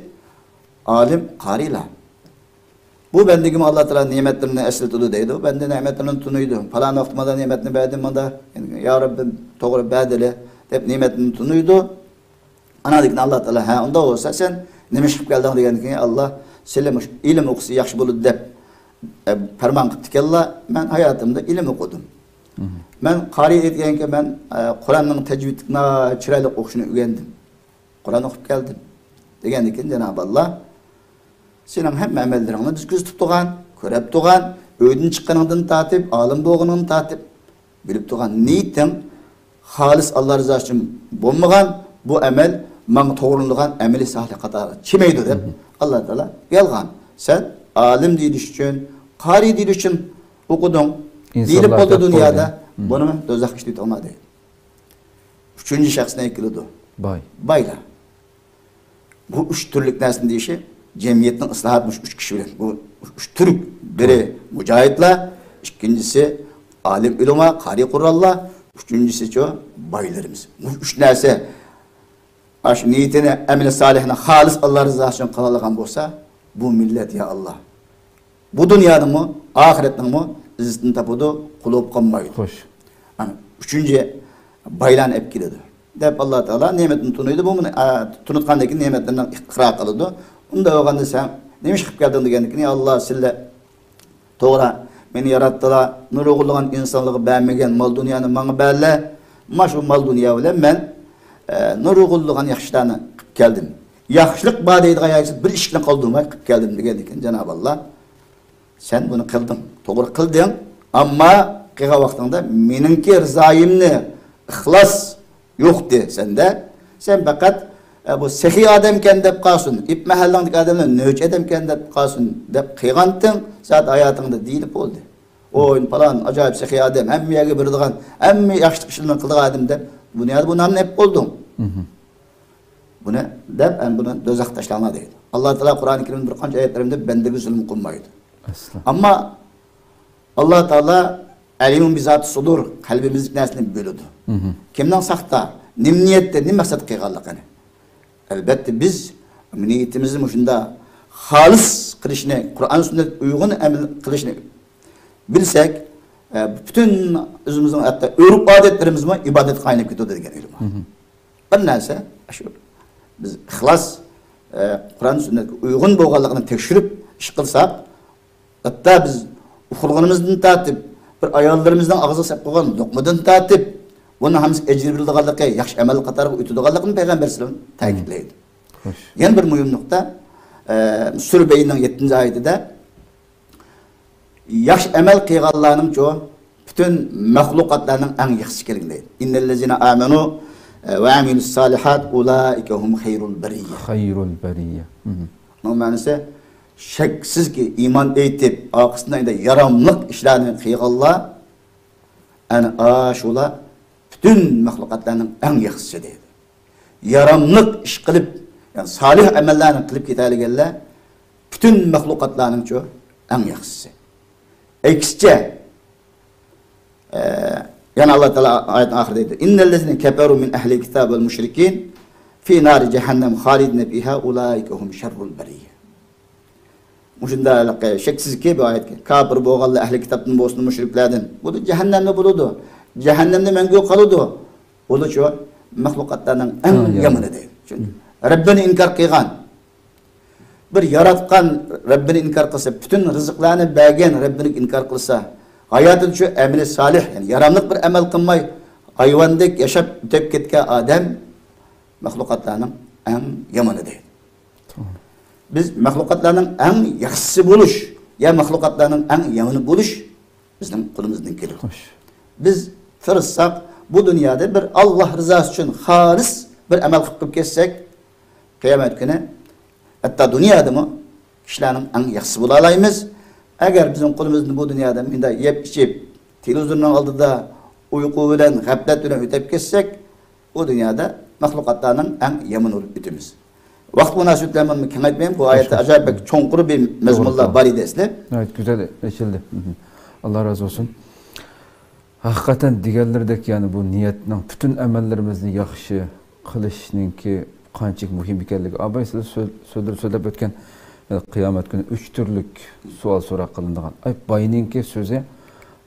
ئالىم، قارىيلار. بۇ بەندىگىمۇ ئاللا تائالا نېمەتلىرىنى ئەسلىتىدۇ دەيدۇ. بەندە نېمەتلىرىنى تونۇيدۇ. پالان ۋاقىتتا مانا نېمەتنى بەردىم، مانا، يا رەببىم، توغرا بەردىلە دەپ نېمەتنى تونۇيدۇ. ئاناندىن كېيىن ئاللا تائالا، ھە، ئۇنداق بولسا سەن نېمە ئىش قىلىپ كەلدىڭ دېگەندىن كېيىن، ئاللا سىلى مۇشۇ ئىلىم ئوقۇسا ياخشى بولىدۇ دەپ، ئە، پەرمان قىپتىكەنلا، مەن ھاياتىمدا ئىلىم ئوقۇدۇم. مم. مەن قارىي ئېيتكەنكى، مەن، ئە، قۇرئاننىڭ تەجۋىدىنى ناھايىتى چىرايلىق ئوقۇشنى ئۆگەندىم. قۇرئان ئوقۇپ كەلدىم. دېگەندىن كېيىن جانابى ئاللا، سېنىڭ ھەممە ئەمەللىرىڭنى بىز كۆزىتىپ تۇرغان، كۆرۈپ تۇرغان، ئۆيدىن چىققىنىڭدىن تارتىپ، ئالىم بولغىنىڭدىن تارتىپ، بىلىپ تۇرغان نىيىتىڭ خالىس ئاللا رىزاسى ئۈچۈن بولمىغان، بۇ ئەمەل ماڭا توغرىلىنىدىغان ئەمەلىي سالىھ قاتارىغا كىرمەيدۇ دەپ، مم. ئاللا تائالا يالغان. سەن ئالىم دېيىلىش ئۈچۈن، قارىي دېيىلىش ئۈچۈن ئوقۇدۇڭ، دېيىلىپ ئىنسانلار بولدى دەپ دۇنيادا، قويدى. مم. بۇنىمۇ دوزاخقا كېتىۋېتىڭلار دەيدۇ. ئۈچىنچى شەخسنى ئەكېلىدۇ. باي. بايلار. بۇ ئۈچ تۈرلۈك نەرسىنى دېيىشى جەمئىيەتنىڭ ئىسلاھاتى مۇشۇ ئۈچ كىشى بىلەن. بۇ ئۈچ تۈرلۈك. بىرى مۇجاھىدلار، ئىككىنچىسى ئالىم ئۆلىما، قارىي قۇرئانلار، ئۈچىنچىسىچۇ بايلىرىمىز. بۇ ئۈچ نەرسە ئاشۇ نىيىتىنى، ئەمىلى سالىھىنى خالىس ئاللا رىزاسى ئۈچۈن قىلالىغان بولسا، بۇ مىللەت، يا ئاللا، بۇ دۇنيانىڭمۇ، ئاخىرەتنىڭمۇ ئىززىتىنى تاپىدۇ، قۇل بولۇپ قالمايدۇ. خوش. ئانا، ئۈچىنچى بايلارنى ئەپ كېلىدۇ. دەپ ئاللا تائالا نېمەتنى تونۇيدۇ. بۇ مۇنى، ئا، تونۇتقاندىن كېيىن نېمەتلىرىنى ئىقرار قىلىدۇ. ئۇنداق بولغاندا سەن نېمە ئىش قىلىپ كەلدىڭ دېگەندىن كېيىن، يا ئاللا، سىلەر توغرا، مېنى ياراتتىلا، نۇرغۇنلىغان ئىنسانلارغا بەرمىگەن مال دۇنيانى ماڭا بەرلە. مانا شۇ مال دۇنيا بىلەن مەن، ئە، نۇرغۇنلىغان ياخشى ئىشلارنى قىلىپ كەلدىم. ياخشىلىق بار دەيدىغان يەرگە بىر ئىشىكنى قالدۇرماي قىلىپ كەلدىم دېگەندىكىن جانابى ئاللا، سەن بۇنى قىلدىڭ، توغرا قىلدىڭ، ئەمما قىلغان ۋاقتىڭدا مېنىڭكى رىزايىمنى، ئىخلاس يوقتى سەندە. سەن پەقەت، ئە، بۇ سېخىي ئادەمكەن دەپ قالسۇن، ئىپ مەھەللەڭدىكى ئادەملەر نۆچ ئادەمكەن دەپ قالسۇن دەپ قىلغانتىڭ، زادى ھاياتىڭدا دېيىلىپ بولدى. ئوي، پالان ئاجايىپ سېخىي ئادەم، ھەممە يەرگە بېرىدىغان، ھەممە ياخشىلىق ئىشلىرىنى قىلىدىغان ئادەم دەپ دۇنيادا بۇ نامنى ئېلىپ بولدۇڭ. مهم. بۇنى دەپ، ئەمدى بۇنى دوزاخقا تاشلاڭلار دەيدۇ. ئاللا تائالا قۇرئان كەرىمدە بىر قانچە ئايەتلىرىمدە بەندىگە زۇلۇم قىلمايدۇ. ئەسلا. ئەمما ئاللا تائالا ئەلىمۇن بىزاتى سۇدۇر، قەلبىمىزدىكى نەرسىنى بىلىدۇ. مهم. كىمنىڭ ساختا، نېمە نىيەتتە، نېمە مەقسەت قىلغانلىقىنى. ئەلبەتتە، بىز نىيىتىمىزنى مۇشۇنداق خالىس قىلىشنى، قۇرئان سۈننەتكە ئۇيغۇن ئەمەل قىلىشنى بىلسەك، ئە، پۈتۈن ئۆزىمىزنىڭ ھەتتا ئۆرپ-ئادەتلىرىمىزمۇ ئىبادەتكە ئايلىنىپ كېتىدۇ دېگەن ئىلىم بار. مهم. بىر نەرسە، شۇ بىز ئىخلاس، ئە، قۇرئان سۈننەتكە ئۇيغۇن بولغانلىقىنى تەكشۈرۈپ ئىش قىلساق، ھەتتا بىز ئۇخلىغىنىمىزدىن تارتىپ، بىر ئاياللىرىمىزنىڭ ئاغزىغا سېلىپ قويغان لوقمىدىن تارتىپ، بۇنىڭ ھەممىسى ئەجىر بېرىلىدىغانلىقى، ياخشى ئەمەل قاتارىغا ئۆتىدىغانلىقىنى پەيغەمبەر ئەلەيھىسسالام تەكىتلەيدۇ. خوش. يەنە بىر مۇھىم نۇقتا، ئە، سۈرە بەينىنىڭ يەتتىنچى ئايىتىدە، ياخشى ئەمەل قىلغانلارنىڭچۇ پۈتۈن مەخلۇقاتلارنىڭ ئەڭ ياخشىسى ئىكەنلىكىنى دەيدۇ. ئىننەللەزىنە ئامەنۇ ۋە ئامىلۇس سالىھات ئۇلائىكە ھۇم خەيرۇل بەرىيە. خەيرۇل بەرىيە. مهم. بۇنىڭ مەنىسى، شەكسىزكى، ئىمان ئېيتىپ، ئارقىسىدىن ئەندى ياراملىق ئىشلارنى قىلغانلار، ئەنە ئاشۇلار پۈتۈن مەخلۇقاتلارنىڭ ئەڭ ياخشىسى دەيدۇ. ياراملىق ئىش قىلىپ، يەنى سالىھ ئەمەللەرنى قىلىپ كېتەلىگەنلەر پۈتۈن مەخلۇقاتلارنىڭچۇ ئەڭ ياخشىسى. ئەكسىچە، ئە، يەنە ئاللا تائالا ئايەتنىڭ ئاخىرىدا دەيدۇ، ئىننەللەزىنە كەفەرۇ مىن ئەھلىل كىتابى ۋەل مۇشرىكىن فى نارى جەھەننەم خالىدىنە فىھا ئۇلائىكە ھۇم شەررۇل بەرىيە. مۇشۇنداق، شەكسىزكى، بۇ ئايەتكە، كاپىر بولغانلار، ئەھلى كىتابتىن بولسۇن، مۇشرىكلاردىن، بۇ جەھەننەمدە بولىدۇ. جەھەننەمدە مەڭگۈ قالىدۇ. بۇلىچۇ مەخلۇقاتلارنىڭ ئەڭ ھە، يا. يامىنى دەيدۇ. چۈنكى رەببىنى ئىنكار قىلغان، بىر ياراتقان رەببىنى ئىنكار قىلسا، پۈتۈن رىزىقلارنى بەرگەن رەببىنى ئىنكار قىلسا، ھاياتىدا شۇ ئەمىلى سالىھ، يەنى ياراملىق بىر ئەمەل قىلماي، ھايۋاندەك ياشاپ ئۆتۈپ كەتكەن ئادەم مەخلۇقاتلارنىڭ ئەڭ يامىنى دەيدۇ. توغرا. بىز مەخلۇقاتلارنىڭ ئەڭ ياخشىسى بولۇش يا مەخلۇقاتلارنىڭ ئەڭ يامىنى بولۇش بىزنىڭ قولىمىزدىن كېلىدۇ. خوش. بىز تىرىشساق، بۇ دۇنيادا بىر ئاللا رىزاسى ئۈچۈن خالىس بىر ئەمەل قىلىپ، قىلىپ كەتسەك، قىيامەت كۈنى ھەتتا دۇنيادىمۇ كىشىلەرنىڭ ئەڭ ياخشىسى بولالايمىز. ئەگەر بىزنىڭ قولىمىزدىن بۇ دۇنيادا مۇنداق يەپ ئىچىپ، تېلېۋىزورنىڭ ئالدىدا ئۇيقۇ بىلەن، غەپلەت بىلەن ئۆتۈپ كەتسەك، ئۇ دۇنيادا مەخلۇقاتلارنىڭ ئەڭ يامان بولۇپ ئۆتىمىز. ۋاقىت مۇناسىۋىتى بىلەن بۇنى كېڭەيتمەيمەن. بۇ ئايەتتە ئاجايىپ بەك چوڭقۇر بىر مەزمۇنلار توغرا. بار ئىدى ئەسلى. ناھايىتى گۈزەل ئېچىلدى. مهم. ئاللا رازى بولسۇن. ھەقىقەتەن دېگەنلىرىدەك، يەنى بۇ نىيەتنىڭ پۈتۈن ئەمەللىرىمىزنى ياخشى قىلىشنىڭكى قانچىلىك مۇھىم ئىكەنلىكى. ئاباي سىز سۆ-، سۆزلىرى سۆزلەپ ئۆتكەن، ئە، قىيامەت كۈنى ئۈچ تۈرلۈك سوئال سوراق قىلىنىدىغان. ئاي، باينىڭكى سۆزى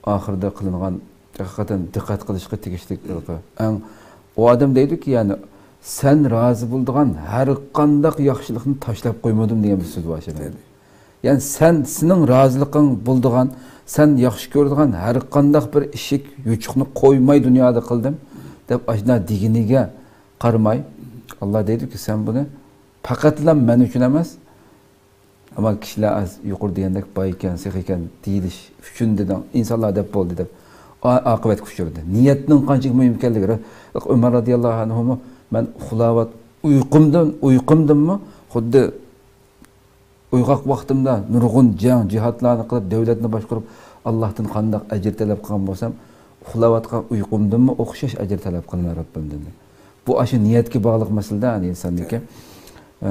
ئاخىرىدا قىلىنغان ھەقىقەتەن دىققەت قىلىشقا تېگىشلىك. ئەڭ ئۇ ئادەم دەيدۇكى، يەنى، سەن رازى بولىدىغان ھەر قانداق ياخشىلىقنى تاشلاپ قويمىدىم دېگەن بىر سۆز بار شۇنىڭ. يەنى سەن، سېنىڭ رازىلىقىڭ بولىدىغان، سەن ياخشى كۆرىدىغان ھەر قانداق بىر ئىشىك، يوچۇقنى قويماي دۇنيادا قىلدىم دەپ ئاشۇنداق دېگىنىگە قارىماي، ئاللا دەيدۇكى، سەن بۇنى پەقەتلا مەن ئۈچۈن ئەمەس، ئەمما كىشىلەر ئاز، يۇقىرىدا دېگەندەك باي ئىكەن، سېخىي ئىكەن دېيىلىش ئۈچۈن دېدىڭ، ئىنسانلار دەپ بولدى دەپ ئا-، ئاقىۋەتكە ئۇچرىدى. نىيەتنىڭ قانچىلىك مۇھىم ئىكەنلىكى، ئۆمەر رازىياللاھۇ ئەنھۇمۇ، مەن ئۇخلاۋات-، ئۇيقۇمدىن، ئۇيقۇمدىنمۇ خۇددى ئويغاق ۋاقتىمدا نۇرغۇن جەڭ، جىھادلارنى قىلىپ، دۆلەتنى باشقۇرۇپ، ئاللاھتىن قانداق ئەجىر تەلەپ قىلغان بولسام، ئۇخلاۋاتقان ئۇيقۇمدىنمۇ ئوخشاش ئەجىر تەلەپ قىلىمەن رەببىمدىن. بۇ ئاشۇ نىيەتكە باغلىق مەسىلىدە، ئىنساننىڭكى. ئە،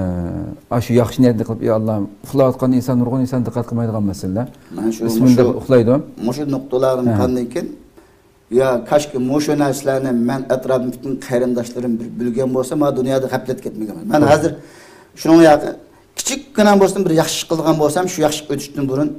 ئاشۇ ياخشى نىيەتنى قىلىپ، ئى ئاللا، ئۇخلاۋاتقان ئىنسان، نۇرغۇن ئىنسان دىققەت قىلمايدىغان مەسىلە. مانا شۇ، بىسمىللا مۇشۇ، دەپ ئۇخلايدۇ. مۇشۇ نۇقتىلارنى ھە. قاندىن كېيىن يا، كاشكى مۇشۇ نەرسىلەرنى مەن ئەتراپىمدىكى پۈتۈن قېرىنداشلىرىم بىر بىلگەن بولسا، مانا دۇنيادا غەپلەتكە كەتمىگەن. مەن توغرا. ھازىر شۇنىڭ ياقى كىچىككىنە بولسۇن بىر ياخشى ئىش قىلىدىغان بولسام، شۇ ياخشى ئىش ئۆتۈشتىن بۇرۇن،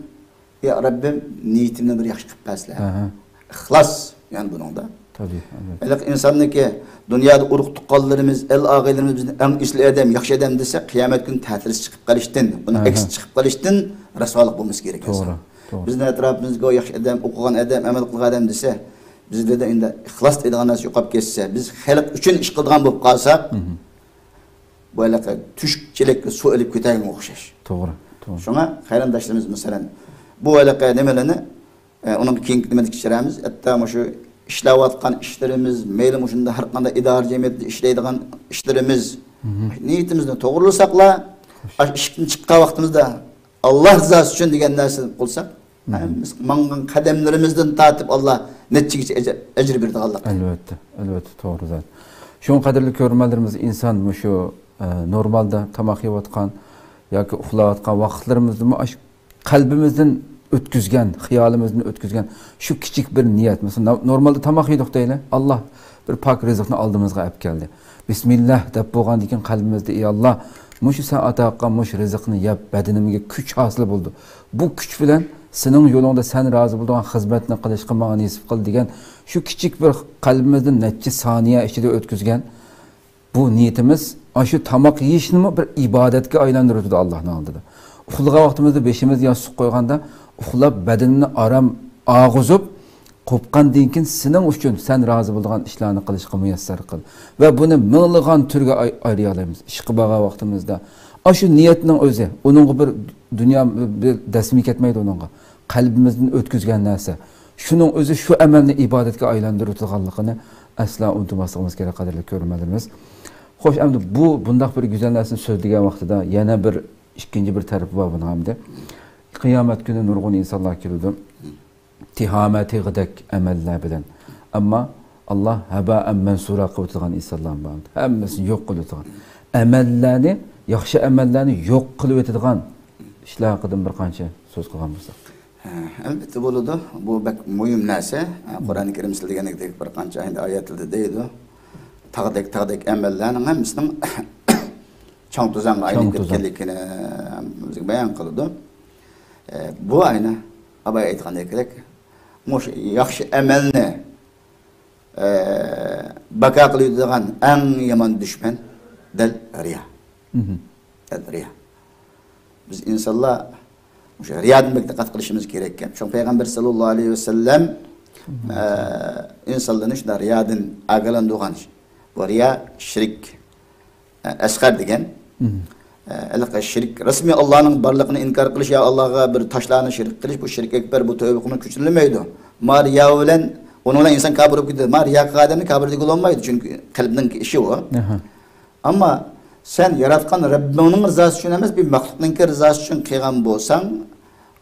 يا رەببىم، نىيىتىمنى بىر ياخشى قىلىپ بەرسىلە. ئەھە. ئىخلاس، يەنى بۇنىڭدا. تەبىئىي، ئەلۋەتتە. ھېلىقى ئىنساننىڭكى دۇنيادا ئۇرۇق تۇغقانلىرىمىز، ئەل ئاغىنىلىرىمىز بىزنى ئەڭ ئېسىل ئادەم، ياخشى ئادەم دېسە، قىيامەت كۈنى تەتۈرىسى چىقىپ قېلىشتىن، بۇنىڭ ئەھە. ئەكسى چىقىپ قېلىشتىن رەسۋالىق بولمىسا كېرەك توغرا. ئىنسان. توغرا. بىزنىڭ ئەتراپىمىزدىكى ئۇ ياخشى ئادەم، ئوقۇغان ئادەم، ئەمەل قىلغان ئادەم دېسە، بىزدە ئەمدى ئىخلاس دەيدىغان نەرسە يوقاپ كەتسە، بىز خەلق ئۈچۈن ئىش قىلىدىغان بولۇپ قالساق، مهم. بۇ ھېلىقى تۆشۈكچىلىككە سۇ ئېلىپ كېتەرگە ئوخشاش. توغرا، توغرا. شۇڭا قېرىنداشلىرىمىز، مەسىلەن، بۇ ھېلىقى نېمىلەرنى، ئە، ئۇنىڭ كېيىنكى نېمىدە كەچۈرەرمىز. ھەتتا مۇشۇ ئىشلەۋاتقان ئىشلىرىمىز، مەيلى مۇشۇنداق ھەر قانداق ئىدارە جەمئىيەتتە ئىشلەيدىغان ئىشلىرىمىز، نىيىتىمىزنى توغرىلىساقلا، ئاشۇ ئىشىكتىن چىققان ۋاقتىمىزدا، ئاللا رىزاسى ئۈچۈن دېگەن نەرسىنى قىلساق، ھەممىسى ماڭغان قەدەملىرىمىزدىن تارتىپ ئاللا نەچچىگىچە ئەجىر، ئەجىر بېرىدىغانلىق. ئەلۋەتتە، ئەلۋەتتە، توغرا زات. شۇڭا قەدىرلىك كۆرۈرمەنلىرىمىز، ئىنسان مۇشۇ، ئە، نورمالدا تاماق يەۋاتقان ياكى ئۇخلاۋاتقان ۋاقىتلىرىمىزدىمۇ ئاشۇ قەلبىمىزدىن ئۆتكۈزگەن، خىيالىمىزدىن ئۆتكۈزگەن شۇ كىچىك بىر نىيەت. مەسىلەن، نو-، نورمالدا تاماق يېدۇق دەيلى. ئاللا بىر پاك رىزىقنى ئالدىمىزغا ئەپ كەلدى. بىسمىللا دەپ بولغاندىن كېيىن قەلبىمىزدە، ئى ئاللا، مۇشۇ سەن ئاتا قىلغان مۇشۇ رىزىقنى يەپ، بەدىنىمگە كۈچ ھاسىل بولىدۇ. بۇ كۈچ بىلەن سېنىڭ يولۇڭدا سەن رازى بولىدىغان خىزمەتنى قىلىشقا ماڭا نېسىپ قىل دېگەن شۇ كىچىك بىر قەلبىمىزدىن نەچچە سانىيە ئىچىدە ئۆتكۈزگەن بۇ نىيىتىمىز ئاشۇ تاماق يېيىشنىمۇ بىر ئىبادەتكە ئايلاندۇرۇۋېتىدۇ ئاللانىڭ ئالدىدا. ئۇخلىغان ۋاقتىمىزدا بېشىمىزنى ياستۇققا قويغاندا، ئۇخلاپ، بەدىنىمنى ئارام ئاغۇزۇپ، قوپقاندىن كېيىن سېنىڭ ئۈچۈن سەن رازى بولىدىغان ئىشلارنى قىلىشقا مۇيەسسەر قىل. ۋە بۇنى مىڭلىغان تۈرگە ئاي-، ئايرىيالايمىز. ئىشقا بارغان ۋاقتىمىزدا ئاشۇ نىيەتنىڭ ئۆزى، ئۇنىڭغا بىر دۇنيا، بىر دەسمى كەتمەيدۇ ئۇنىڭغا. قەلبىمىزدىن ئۆتكۈزگەن نەرسە. شۇنىڭ ئۆزى شۇ ئەمەلنى ئىبادەتكە ئايلاندۇرۇۋېتىدىغانلىقىنى ئەسلا ئۇنتۇماسلىقىمىز كېرەك، قەدىرلىك كۆرۈرمەنلىرىمىز. خوش، ئەمدى بۇ، بۇنداق بىر گۈزەل نەرسىنى سۆزلىگەن ۋاقتىدا يەنە بىر ئىككىنچى بىر تەرىپى بار بۇنىڭ ئەمدى. قىيامەت كۈنى نۇرغۇن ئىنسانلار كېلىدۇ. تىھامە تېغىدەك ئەمەللەر بىلەن. ئەمما ئاللا ھەبائەن مەنسۇرا قىلىۋېتىدىغان ئىنسانلار بار. ھەممىسىنى يوق قىلىۋېتىدىغان. ئەمەللەرنى، ياخشى ئەمەللەرنى يوق قىلىۋېتىدىغان ئىشلار ھەققىدىن بىر قانچە سۆز قىلغان بولساق. ھە، ئەلۋەتتە بولىدۇ. بۇ بەك مۇھىم نەرسە. ھە، قۇرئانى كەرىم سىلەر دېگەندەك بىر قانچە ئايەتلەردە دەيدۇ. تاغدەك، تاغدەك ئەمەللەرنىڭ ھەممىسىنىڭ چاڭ توزانغا ئايلىنىپ كەتكەنلىكىنى بىزگە بايان قىلىدۇ. ئە، بۇ ئەينى ئاباي ئېيتقاندەك، مۇشۇ ياخشى ئەمەلنى، ئە، بەكا قىلىۋېتىدىغان ئەڭ يامان دۈشمەن دەل رىيا. دەل رىيا. بىز ئىنسانلار مۇشۇ رىيادىن بەك دىققەت قىلىشىمىز كېرەككەن. شۇڭا پەيغەمبەر سەللەللاھۇ ئەلەيھى ۋەسەللەم، ئە، ئىنسانلارنى شۇنداق رىيادىن ئاگاھلاندۇرغان. بۇ رىيا شىرك، ئە، ئەسغەر دېگەن. ئە، ھېلىقى شىرك، رەسمىي ئاللانىڭ بارلىقىنى ئىنكار قىلىش يا ئاللاغا بىر تاشلارنى شېرىك قىلىش، بۇ شىرك ئەكبەر، بۇ تەۋبە قىلماي كۆتۈرۈلمەيدۇ. ما رىيا بىلەن، ئۇنىڭ بىلەن ئىنسان كاپىر بولۇپ كېتىدۇ. ما رىيا قىلغان ئادەمنى كاپىر دېگىلى بولمايدۇ، چۈنكى قەلبنىڭ ئىشى ئۇ. ئەمما سەن ياراتقان رەببىڭنىڭ رىزاسى ئۈچۈن ئەمەس، بىر مەخلۇقنىڭكى رىزاسى ئۈچۈن قىلغان بولساڭ،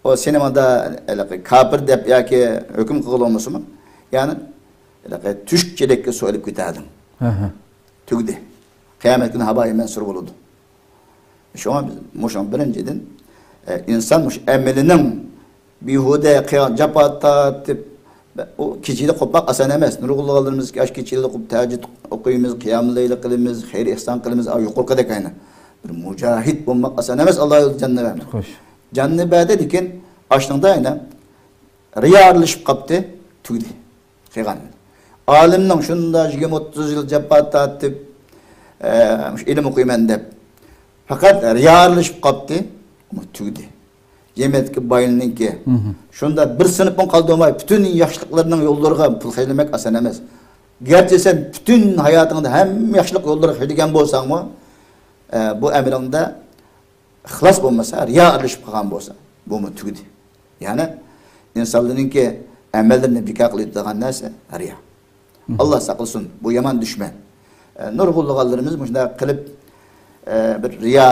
ئۇ سېنى ماندا ھېلىقى كاپىر دەپ ياكى ھۆكۈم قىلغىلى بولمىسىمۇ، يەنى ھېلىقى تۆشۈكچىلىككە سۇ ئېلىپ كېتەلىدىڭ. تۈگىدى. قىيامەت كۈنى ھابائى مەنسۇر بولىدۇ. شۇڭا بىز مۇشۇ بىرىنچىدىن، ئە، ئىنسان مۇشۇ ئەمىلىنىڭ بىھۇدە قىلغان جاپا تارتىپ، ئۇ كېچىدە قوپماق ئاسان ئەمەس. نۇرغۇنلىغانلىرىمىز ياش كېچىلەردە قوپۇپ تەھەججۇد ئوقۇيمىز، قىيامۇل لەيل قىلىمىز، خەير ئېھسان قىلىمىز، ئا، يۇقىرىقىدەك ئەينى. بىر مۇجاھىد بولماق ئاسان ئەمەس، ئاللا يولىدا جاننى بەردى. جاننى بەردى، لېكىن ئاشۇنىڭدا يەنە رىيا ئارىلىشىپ قاپتۇ، تۈگىدى. قىلغان. ئالىمنىڭ شۇنداق يىگىرمە ئوتتۇز يىل جاپا تارتىپ، ئە، مۇشۇ ئىلىم ئوقۇيمەن دەپ، پەقەت رىيا ئارىلىشىپ قاپتۇ، ئۇمۇ تۈگىدى. جەمئىيەتتىكى بايلىنىڭكى شۇنداق بىر سىنىپمۇ قالدۇرماي، پۈتۈن ياخشىلىقلىرىنىڭ يوللىرىغا پۇل خەجلىمەك ئاسان ئەمەس. گەرچە سەن پۈتۈن ھاياتىڭدا ھەممە ياخشىلىق يوللىرىغا خەجلىگەن بولساڭمۇ، ئە، بۇ ئەمىلىڭدە ئىخلاس بولمىسا، رىيا ئارىلىشىپ قالغان بولسا، بۇمۇ تۈگىدى. يەنى ئىنسانلارنىڭكى ئەمەللىرىنى بىكار قىلىۋېتىدىغان نەرسە رىيا. ئاللا ساقلىسۇن، بۇ يامان دۈشمەن. ئە، نۇرغۇنلىغانلىرىمىز مۇشۇنداق قىلىپ، ئە، بىر رىيا،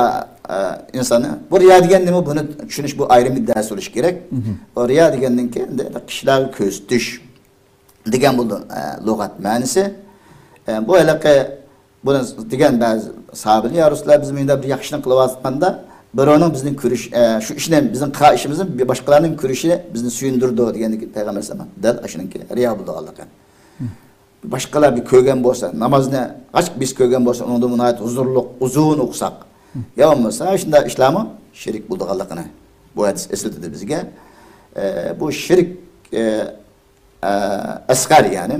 ئە، ئىنساننى، بۇ رىيا دېگەن نېمە؟ بۇنى چۈشىنىش، بۇ ئايرىم بىر دەرس بولۇشى كېرەك. ئۇ رىيا دېگەندىن كېيىن ئەمدى كىشىلەرگە كۆرسىتىش دېگەن بولىدۇ، ئە، لۇغەت مەنىسى. ئە، بۇ ھېلىقى بۇنى دېگەن بەزى ساھابىلەر، يا رەسۇلاللا، بىز مۇنداق بىر ياخشى ئىشنى قىلىۋاتقاندا، بىرەۋنىڭ بىزنى كۆرۈش، ئە، شۇ ئىشنى، بىزنىڭ قىلغان ئىشىمىزنى بىر باشقىلارنىڭ كۆرۈشى بىزنى سۆيۈندۈرىدۇ دېگەندىكى پەيغەمبەر ئەلەيھىسسالام دەل ئاشۇنىڭكى رىيا بولىدىغانلىقى. باشقىلار بىر كۆرگەن بولسا، نامازنى ئاچىق بىز كۆرگەن بولسا، ئۇنىڭدىن ناھايىتى ھۇزۇرلۇق، ئۇزۇن ئوقۇساق، يا بولمىسا شۇنداق ئىشلارمۇ شىرك بولىدىغانلىقىنى بۇ ھەدىس ئەسلىتىدۇ بىزگە. ئە، بۇ شىرك، ئە، ئە، ئەسغەر، يەنى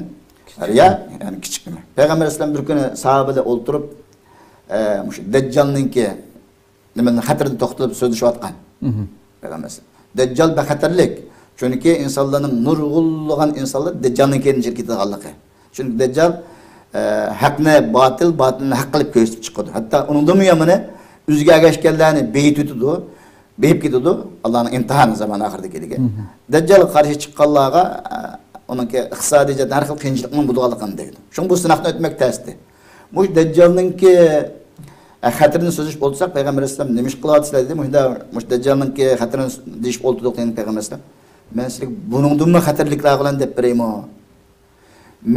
رىيا، يەنى كىچىك نېمە. پەيغەمبەر ئەلەيھىسسالام بىر كۈنى ساھابىلەر ئولتۇرۇپ، ئە، مۇشۇ دەججالنىڭكى نېمىنىڭ خەتىرىدىن توختىلىپ سۆزلىشىۋاتقان. پەيغەمبەر ئەلەيھىسسالام، دەججال بەخەتەرلىك. چۈنكى ئىنسانلارنىڭ نۇرغۇنلىغان ئىنسانلار دەججالنىڭ كەينىدىن كېتىدىغانلىقى. چۈنكى دەججال، ئە، ھەقنى باتىل، باتىلنى ھەق قىلىپ كۆرسىتىپ چىقىدۇ. ھەتتا ئۇنىڭدىنمۇ يامىنى، ئۆزىگە ئەگەشكەنلەرنى بېيىتىۋېتىدۇ، بېيىپ كېتىدۇ. ئاللانىڭ ئىمتىھانى زامان ئاخىرىدا كېلىدىكەن. دەججالغا قارشى چىققانلارغا، ئە، ئۇنىڭكى ئىقتىسادىي جەھەتتىن ھەر خىل قىيىنچىلىقنىڭ بولىدىغانلىقىنى دەيدۇ. شۇڭا بۇ سىناقنى ئۆتمەك تەستى. مۇشۇ دەججالنىڭكى، ئە، خەتىرىنى سۆزلەپ ئولتۇرساق، پەيغەمبەر ئەلەيھىسسالام نېمە ئىش قىلىۋاتىسىلەر دېدى. مۇشۇنداق، مۇشۇ دەججالنىڭكى خەتىرىنى دېيىشىپ ئولتۇردۇق دېگەن پەيغەمبەر ئەلەيھىسسالام. مەن سىلەرگە بۇنىڭدىنمۇ خەتەرلىكلەر بىلەن دەپ بېرەيمۇ؟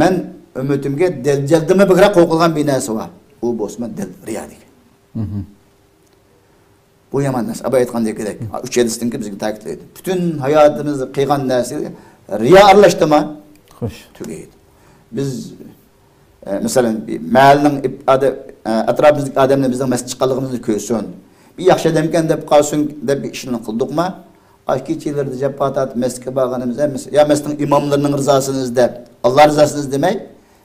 مەن ئۈممىتىمگە دەججالدىنمۇ بەكرەك قورقىدىغان بىر نەرسە بار. ئۇ بولسىمۇ دەل رىيا دېگەن. بۇ يامان نەرسە. ئاباي ئېيتقاندەك، ئۈچ ھەدىستىن كېيىن بىزگە تەكىتلەيدۇ. پۈتۈن ھاياتىمىزدا قىلغان نەرسە رىيا ئارىلاشتىما؟ خوش. تۈگەيدۇ. بىز، ئە، مەسىلەن، بىر مەھەللىنىڭ ئىپ-، ئادە-، ئە، ئەتراپىمىزدىكى ئادەملەر بىزنىڭ مەسچىتكە چىققانلىقىمىزنى كۆرسۇن. بىر ياخشى ئادەمكەن دەپ قالسۇن دەپ بىر ئىشنى قىلدۇقما؟ ئاش كېچىلىرىدە جاپا تارتىپ مەسچىتكە بارغىنىمىز، ھەممىسى، يا مەسچىتنىڭ ئىماملىرىنىڭ رىزاسىنى ئىزدەپ، ئاللا رىزاسىنى ئىزدىمەي،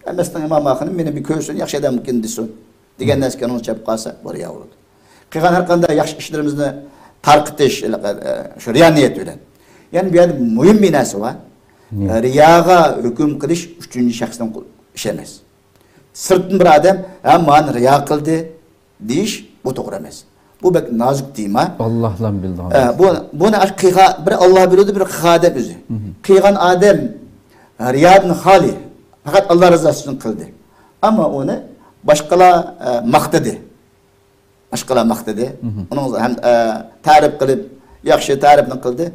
يا مەسچىتنىڭ ئىمامى ئاخىرى مېنى بىر كۆرسۇن، ياخشى ئادەمكەن دېسۇن دېگەن نەرسىگە ئۇنىڭ چەپ قالسا، بۇ رىيا بولىدۇ. قىلغان ھەر قانداق ياخشى ئىشلىرىمىزنى تارقىتىش، ھېلىقى، ئە، شۇ رىيا نىيەت بىلەن. يەنە بۇ يەردە مۇھىم بىر نەرسە بار. نېمە؟ رىياغا ھۆكۈم قىلىش ئۈچىنچى شەخسنىڭ ئىشى ئەمەس. سىرتتىن بىر ئادەم، ھە، مانا رىيا قىلدى، دېيىش، بۇ توغرا ئەمەس. بۇ بەك نازۇك تېما. ئاللا بىلىدىغان ئە، نەرسە. بۇ، بۇنى ئاش قىلغا-، بىر ئاللا بىلىدۇ، بىر قىلغان ئادەم ئۆزى. قىلغان ئادەم رىيادىن خالىي، پەقەت ئاللا رىزاسى ئۈچۈن قىلدى. ئەمما ئۇنى باشقىلار، ئە، ماختىدى. باشقىلار ماختىدى. ئۇنىڭ ھەم، ئە، تەرىپ قىلىپ، ياخشى تەرىپنى قىلدى.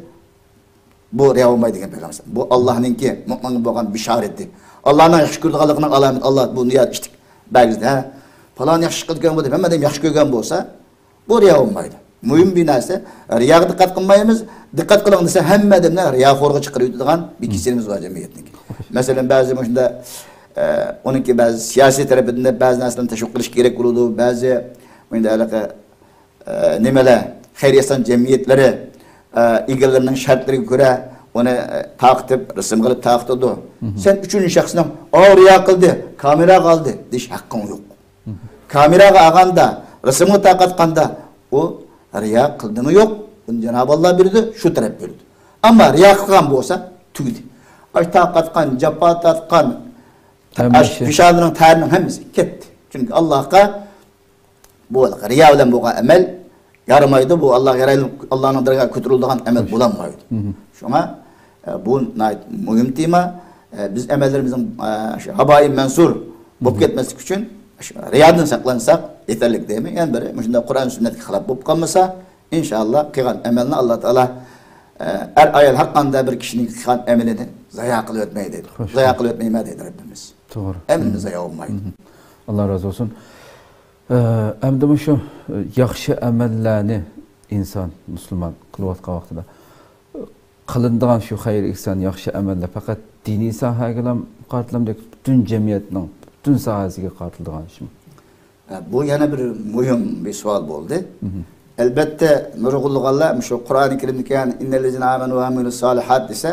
بۇ رىيا بولمايدۇ دېگەن پەيغەمبەر. بۇ ئاللانىڭكى مۆمىنگە بولغان بىشارىتى. ئاللانىڭ ياخشى كۆرىدىغانلىقىنىڭ ئالامىتى. ئاللا بۇ نىيەت ئىشتىك بەرگۈزدى، ھە. پالان ياخشى قىلىدىكەن بۇ دەپ ھەممە ئادەم ياخشى كۆرگەن بولسا، بۇ رىيا بولمايدۇ. مۇھىم بىر نەرسە، رىياغا دىققەت قىلمايمىز. دىققەت قىلىڭ دېسە، ھەممە ئادەمنى رىياخورغا چىقىرىۋېتىدىغان بىر كېسىلىمىز بار جەمئىيەتنىڭكى. مەسىلەن، بەزى مۇشۇنداق، ئە، ئۇنىڭكى بەزى سىياسىي تەرىپىدىن بەزى نەرسىلەرنى تەشۋىق قىلىش كېرەك بولىدۇ. بەزى مۇشۇنداق ھېلىقى ئە، نېمىلەر، خەيرىيە ئېھسان جەمئىيەتلىرى، ئە، ئىگىلىرىنىڭ شەرتلىرىگە كۆرە ئۇنى، ئە، تارقىتىپ، رەسىمگە ئېلىپ تارقىتىدۇ. سەن ئۈچىنچى شەخسنىڭ، «ئاۋۇ رىيا قىلدى، كامېراغا ئالدى» دېيىش ھەققىڭ يوق. كامېراغا ئالغاندا، رەسىمگە تارقاتقاندا ئۇ رىيا قىلدىمۇ يوق، بۇنى جانابى ئاللا بېرىدۇ، شۇ تەرەپ بېرىدۇ. ئەمما رىيا قىلغان بولسا، تۈگىدى. ئاش تارقاتقان، جاپا تارتقان، ھەممە ئاش ئىشى. پېشانىنىڭ تەرىنىڭ ھەممىسى كەتتى. چۈنكى ئاللاغا بۇ رىيا بىلەن بولغان ئەمەل يارىمايدۇ. بۇ ئاللاغا يارايلىق، ئاللانىڭ دەرگاھىغا كۆتۈرۈلىدىغان ئەمەل بولالمايدۇ. شۇڭا، ئە، بۇ ناھايىتى مۇھىم تېما. ئە، بىز ئەمەللىرىمىزنىڭ، ئە، شۇ ھاۋايى مەنسۇر بولۇپ كەتمەسلىك ئۈچۈن شۇ رىيادىن ساقلانساق يېتەرلىك دەيمەن. يەنە بىرى، مۇشۇنداق قۇرئان سۈننەتكە خىلاپ بولۇپ قالمىسا، ئىنشائاللا، قىلغان ئەمەلنى ئاللا تائالا، ئە، ئەر ئايال ھەر قانداق بىر كىشىنىڭ قىلغان ئەمىلىنى زايا قىلىۋەتمەي دەيدۇ. خوش. زايا قىلىۋەتمەيمەن دەيدۇ رەببىمىز. توغرا. ئەمىلىمىز زايا بولمايدۇ. ئاللا رازى بولسۇن. ئە، ئەمدى مۇشۇ، ئە، ياخشى ئەمەللەرنى ئىنسان، مۇسۇلمان قىلىۋاتقان ۋاقتىدا، ئە، قىلىنىدىغان شۇ خەير ئېھسان، ياخشى ئەمەللەر پەقەت دىنىي ساھەگىلا قارىتىلامدۇ، پۈتۈن جەمئىيەتنىڭ پۈتۈن ساھەسىگە قارىتىلىدىغان ئىشمۇ؟ ئە، بۇ يەنە بىر مۇھىم بىر سوئال بولدى. ئەلبەتتە، نۇرغۇنلىغانلار مۇشۇ قۇرئانى كەرىمدىكى يەنى «ئىننەللەزىنە ئامەنۇ ۋە ئامىلۇسسالىھات» دېسە،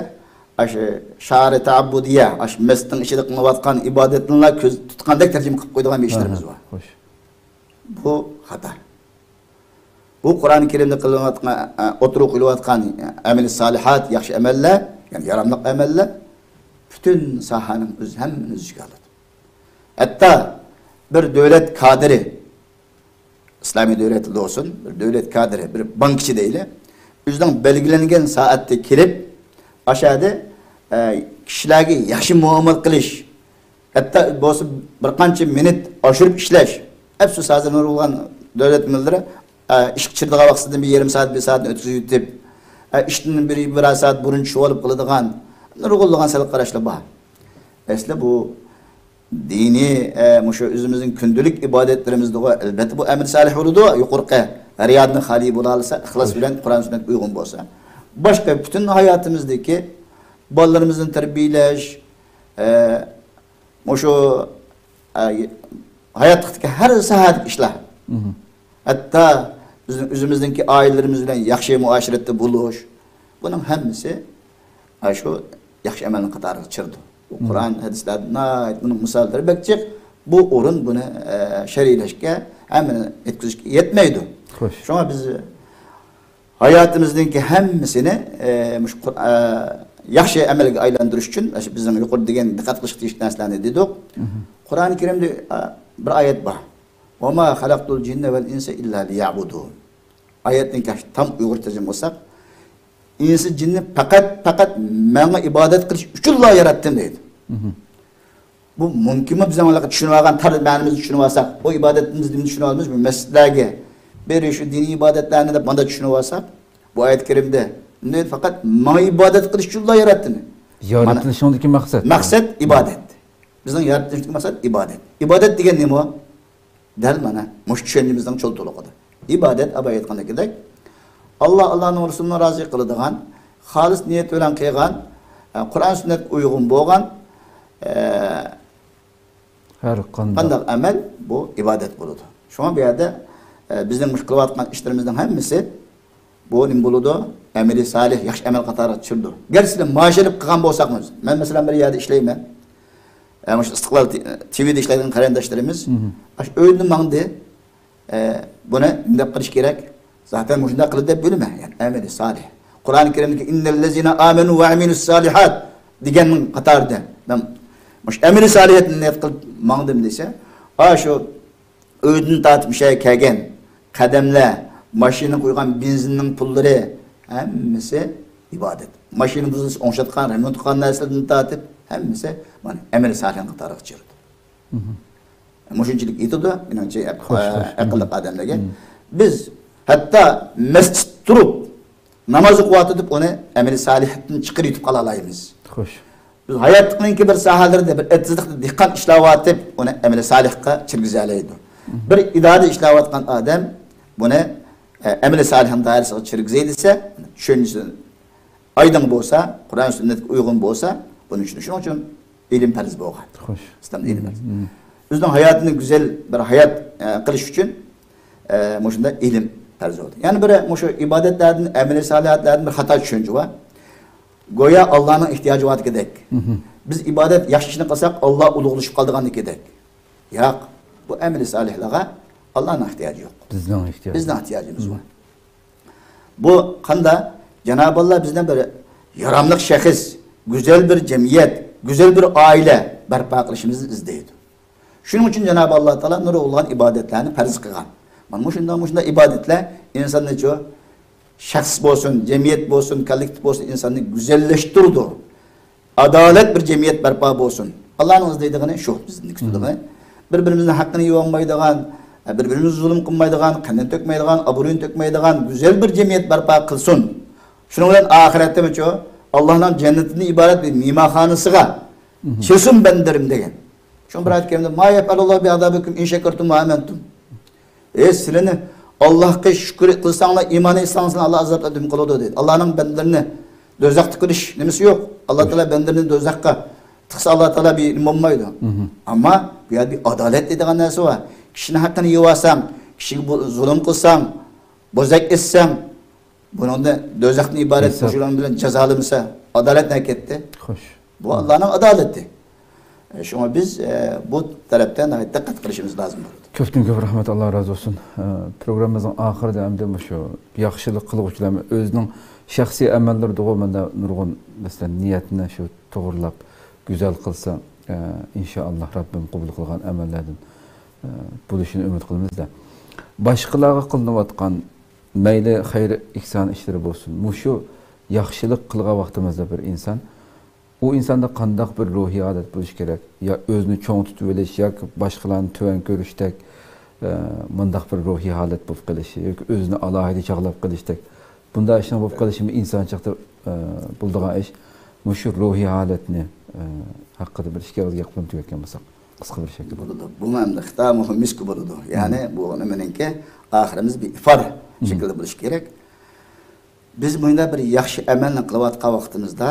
ئاشۇ شائىرە تەئەببۇدىيە، ئاشۇ مەسچىتنىڭ ئىچىدە قىلىنىۋاتقان ئىبادەتنىلا كۆز تۇتقاندەك تەرجىمە قىلىپ قويىدىغان بىر ئىشلىرىمىز بار. خوش. بۇ خاتا. بۇ قۇرئانى كەرىمدە قىلىنىۋاتقان، ئە، ئوتتۇرىغا قويۇلۇۋاتقان ئەمەلى سالىھات، ياخشى ئەمەللەر، يەنى ياراملىق ئەمەللەر پۈتۈن ساھەنىڭ ئۆزى، ھەممىنى ئۆز ئىچىگە ئالىدۇ. ھەتتا بىر دۆلەت كادىرى، ئىسلامىي دۆلەتتە بولسۇن، بىر دۆلەت كادىرى، بىر بانكىچى دەيلى، ئۆزىنىڭ بەلگىلەنگەن سائەتتە كېلىپ، ئاشۇ يەردە، ئە، كىشىلەرگە ياخشى مۇئامىلە قىلىش، ھەتتا بولسا بىر قانچە مىنۇت ئاشۇرۇپ ئىشلەش. ئەپسۇس، ھازىر نۇرغۇنلىغان دۆلەت مىللىتى، ئە، ئىشقا چىقىدىغان ۋاقتىدىن بىر يېرىم سائەت، بىر سائەتنى ئۆتكۈزۈۋېتىپ، ئە، ئىشتىن بىر، بىرەر سائەت بۇرۇن چۈشۈۋېلىپ قىلىدىغان نۇرغۇنلىغان سەل قاراشلار بار. ئەسلى بۇ دىنىي، ئە، مۇشۇ ئۆزىمىزنىڭ كۈندىلىك ئىبادەتلىرىمىزدىغۇ، ئەلبەتتە، بۇ ئەمەل سالىھ بولىدۇ، يۇقىرىقى رىيادىن خالىي بولالىسا، ئىخلاس بىلەن قۇرئان سۈننەتكە ئۇيغۇن بولسا. باشقا پۈتۈن ھاياتىمىزدىكى بالىلىرىمىزنى تەربىيەلەش، ئە، مۇشۇ، ئە، ھاياتلىقتىكى ھەر ساھەدىكى ئىشلار. ھەتتا بىزنىڭ ئۆزىمىزنىڭكى ئائىلىلىرىمىز بىلەن ياخشى مۇئاشىرەتتە بولۇش. بۇنىڭ ھەممىسى، ئە، شۇ ياخشى ئەمەلنىڭ قاتارىغا كىرىدۇ. بۇ قۇرئان، ھەدىسلەردە ناھايىتى بۇنىڭ مىساللىرى بەك جىق. بۇ ئورۇن بۇنى، ئە، شەرھلەشكە، ھەممىنى يەتكۈزۈشكە يەتمەيدۇ. خوش. شۇڭا بىز ھاياتىمىزنىڭكى ھەممىسىنى، ئە، مۇشۇ قۇر-، ئە، ياخشى ئەمەلگە ئايلاندۇرۇش ئۈچۈن، ئاشۇ بىزنىڭ يۇقىرىدا دېگەن دىققەت قىلىشقا تېگىشلىك نەرسىلەرنى دېدۇق. قۇرئان كەرىمدە، ئا، بىر ئايەت بار. «وما خلقت الجن والإنس إلا ليعبدون.» ئايەتنى كاش تام ئۇيغۇرچە تەرجىمە قىلساق، ئىنسى جىننى پەقەت، پەقەت ماڭا ئىبادەت قىلىش ئۈچۈنلا ياراتتىم دەيدۇ. مھم. بۇ مۇمكىنمۇ؟ بىز ئاڭلىغان، چۈشىنىۋالغان تەرجىمىمىزنى چۈشىنىۋالساق، بۇ ئىبادەتنى نېمىدىن چۈشىنىۋالىمىز؟ بۇ مەسچىتلەرگە بېرىش، شۇ دىنىي ئىبادەتلەرنى دەپ مانداق چۈشىنىۋالساق، بۇ ئايەت كەرىمدە نېمە دەيدۇ؟ پەقەت ماڭا ئىبادەت قىلىش ئۈچۈنلا ياراتتىم. مانا، يارىتىلىشىڭدىكى مەقسەت. مەقسەت ئىبادەت. بىزنىڭ يارىتىلىشىمىزدىكى مەقسەت ئىبادەت. ئىبادەت دېگەن نېمە؟ دەل مانا مۇشۇ چۈشەنچىمىزنىڭ چولتۇلۇقىدا. ئىبادەت، ئاباي ئېيتقاندىكىدەك، ئاللا، ئاللانىڭ رەسۇلىنى رازى قىلىدىغان، خالىس نىيەت بىلەن قىلغان، ئە، قۇرئان سۈننەتكە ئۇيغۇن بولغان، ئە، ھەر قانداق. قانداق ئەمەل بۇ ئىبادەت بولىدۇ. شۇڭا بۇ يەردە، ئە، بىزنىڭ مۇشۇ قىلىۋاتقان ئىشلىرىمىزنىڭ ھەممىسى بۇ نېمە بولىدۇ؟ ئەمەلى سالىھ، ياخشى ئەمەل قاتارىغا چىرىدۇ. گەرچە سىلەر مائاش ئېلىپ قىلغان بولساقمۇ، مەن مەسىلەن بىر يەردە ئىشلەيمەن. ئە، مۇشۇ ئىستىقلال تى-، تىۋىدا ئىشلەيدىغان قېرىنداشلىرىمىز، مھم، ئاشۇ ئۆيدىن ماڭدى. ئە، بۇنى نېمە دەپ قىلىش كېرەك؟ زاتەن مۇشۇنداق قىلدى دەپ بۆلىمە. يەنى ئەمەلى سالىھ. قۇرئان كەرىمدىكى «إن الذين آمنوا وعملوا الصالحات» دېگەننىڭ قاتارىدا مەن مۇشۇ ئەمەلى سالىھەتنى نىيەت قىلىپ ماڭدىم دېسە، ئاشۇ ئۆيدىن تارتىپ مۇشۇ يەرگە كەلگەن قەدەملەر، ماشىنا قۇيغان بېنزىننىڭ پۇللىرى، ھەممىسى ئىبادەت. ماشىنا بۇزۇلسا ئوڭشاتقان، رېمونت قىلغان نەرسىلەردىن تارتىپ، ھەممىسى مانا ئەمەلى سالىھنىڭ قاتارىغا كىرىدۇ. مھم. مۇشۇنچىلىك يېتىدۇ، مېنىڭچە، ئەق-، خوش، خوش. ئەقىللىق ئادەملەرگە. مھم. بىز ھەتتا مەسچىت تۇرۇپ، ناماز ئوقۇۋاتىدۇ دەپ ئۇنى ئەمەلى سالىھتىن چىقىرىۋېتىپ قالالايمىز. خوش. بىز ھاياتلىقنىڭكى بىر ساھەلىرىدە، بىر ئېتىزلىقتا دېھقان ئىشلەۋاتىپ، ئۇنى ئەمەلى سالىھقا كىرگۈزەلەيدۇ. مھم. بىر ئىدارىدە ئىشلەۋاتقان ئادەم بۇنى، ئە، ئەمەلى سالىھنىڭ دائىرىسىگە كىرگۈزەي دېسە، چۈشەنچىسى ئايدىڭ بولسا، قۇرئان سۈننەتكە ئۇيغۇن بولسا، بۇنى چۈشىنىش. شۇنىڭ ئۈچۈن ئىلىم پەرز بولغان. خوش. ئىسلامدا ئىلىم پەرز. مم، مم. ئۆزىنىڭ ھاياتىنى گۈزەل بىر ھايات، ئە، قىلىش ئۈچۈن، ئە، مۇشۇنداق ئىلىم پەرز بولدى. يەنە بىر مۇشۇ ئىبادەتلەردىن، ئەمەلىي سالىھاتلاردىن بىر خاتا چۈشەنچە بار. گويا ئاللانىڭ ئېھتىياجى باردىكىدەك. مم. بىز ئىبادەت، ياخشى ئىشنى قىلساق، ئاللا ئۇلۇغلىشىپ قالىدىغاندىكىدەك. ياق، بۇ ئەمەلىي سالىھلارغا ئاللانىڭ ئېھتىياجى يوق. بىزنىڭ ئېھتىياجىمىز. بىزنىڭ ئېھتىياجىمىز بار. بۇ قاندا؟ جانابى ئاللا بىزدىن بىر ياراملىق شەخس، گۈزەل بىر جەمئىيەت، گۈزەل بىر ئائىلە بەرپا قىلىشىمىزنى ئىزدەيدۇ. شۇنىڭ ئۈچۈن جانابى ئاللا تائالا نۇرغۇنلىغان ئىبادەتلەرنى پەرز قىلغان. مانا مۇشۇنداق، مۇشۇنداق ئىبادەتلەر ئىنساننى شۇ شەخس بولسۇن، جەمئىيەت بولسۇن، كوللېكتىپ بولسۇن، ئىنساننى گۈزەللەشتۈرىدۇ. ئادالەت بىر جەمئىيەت بەرپا بولسۇن. ئاللانىڭ ئىزدەيدىغىنى شۇ، بىزدىن كۈتىدىغىنى. بىر-بىرىمىزنى ھەققىنى يېيەلمەيدىغان، بىر-بىرىمىزنى زۇلۇم قىلمايدىغان، قېنىنى تۆكمەيدىغان، ئابرۇيىنى تۆكمەيدىغان گۈزەل بىر جەمئىيەت بەرپا قىلسۇن. شۇنىڭ بىلەن ئاخىرەتتىمۇ شۇ، ئاللانىڭ جەننىتىدىن ئىبارەت بىر مېھمانخانىسىغا چىلسۇن بەندىلىرىم دېگەن. شۇڭا بىر ئايەت كەرىمدە، «ما يفعل الله بعذابكم إن شكرتم وآمنتم.» ئەي، سىلىنى ئاللاھقا شۈكۈر قىلساڭلار، ئىمان ئېيتساڭلار، سىلەرنى ئاللا ئازابلاردىن نېمە قىلىدۇ دەيدۇ. ئاللانىڭ بەندىلىرىنى دوزاختا قىلىش نېمىسى يوق. ئاللا تائالا بەندىلىرىنى دوزاخقا تىقسا، ئاللا تائالا بىر نېمە بولمايدۇ. مم. ئەمما بۇ يەردە بىر ئادالەت دەيدىغان نەرسە بار. كىشىنىڭ ھەققىنى يېۋالساڭ، كىشىگە بۇ، زۇلۇم قىلساڭ، بوزەك ئېتسەڭ، بۇنىڭدا دوزاختىن ئىبارەت ھېساب. بۇ شۇنىڭ بىلەن جازالىمىسا، ئادالەت نەگە كەتتى؟ خوش. بۇ ئاللانىڭ ئادالىتى. ئە، شۇڭا بىز، ئە، بۇ تەرەپتە ناھايىتى دىققەت قىلىشىمىز لازىم بولىدۇ. كۆپتىن كۆپ رەھمەت، ئاللا رازى بولسۇن. ئە، پروگراممىمىزنىڭ ئاخىرىدا ئەمدى مۇشۇ ياخشىلىق قىلغۇچىلار ئۆزىنىڭ شەخسىي ئەمەللىرىدىغۇ مۇنداق نۇرغۇن، مەسىلەن، نىيەتنى شۇ توغرىلاپ گۈزەل قىلسا، ئە، ئىنشائاللا رەببىم قوبۇل قىلغان ئەمەللەردىن، ئە، بولۇشىنى ئۈمىد قىلىمىزدە. باشقىلارغا قىلىنىۋاتقان مەيلى خەير ئېھسان ئىشلىرى بولسۇن، مۇشۇ ياخشىلىق قىلغان ۋاقتىمىزدا بىر ئىنسان، ئۇ ئىنساندا قانداق بىر روھىي ھالەت بولۇشى كېرەك؟ يا ئۆزىنى چوڭ تۇتۇۋېلىش ياكى باشقىلارنى تۆۋەن كۆرۈشتەك، ئە، مۇنداق بىر روھىي ھالەت بولۇپ قېلىشى ياكى ئۆزىنى ئالاھىدە چاغلاپ قېلىشتەك، بۇنداق ئىشنىڭ بولۇپ قېلىشىمۇ ئىنسانچىلىقتا، ئە، بولىدىغان ئىش. مۇشۇ روھىي ھالەتنى، ئە، ھەققىدە بىر ئىككى ئېغىز گەپ قىلىپ تۈگەتكەن بولساق. قىسقا بىر شەكىلدە. بولىدۇ. بۇمۇ ئەمدى ختامه مسك بولىدۇ. يەنى بۇ نېمىنىڭكى ئاخىرىمىز بىر ئىپار شەكلىدە بولۇشى كېرەك. بىز مۇنداق بىر ياخشى ئەمەلنى قىلىۋاتقان ۋاقتىمىزدا،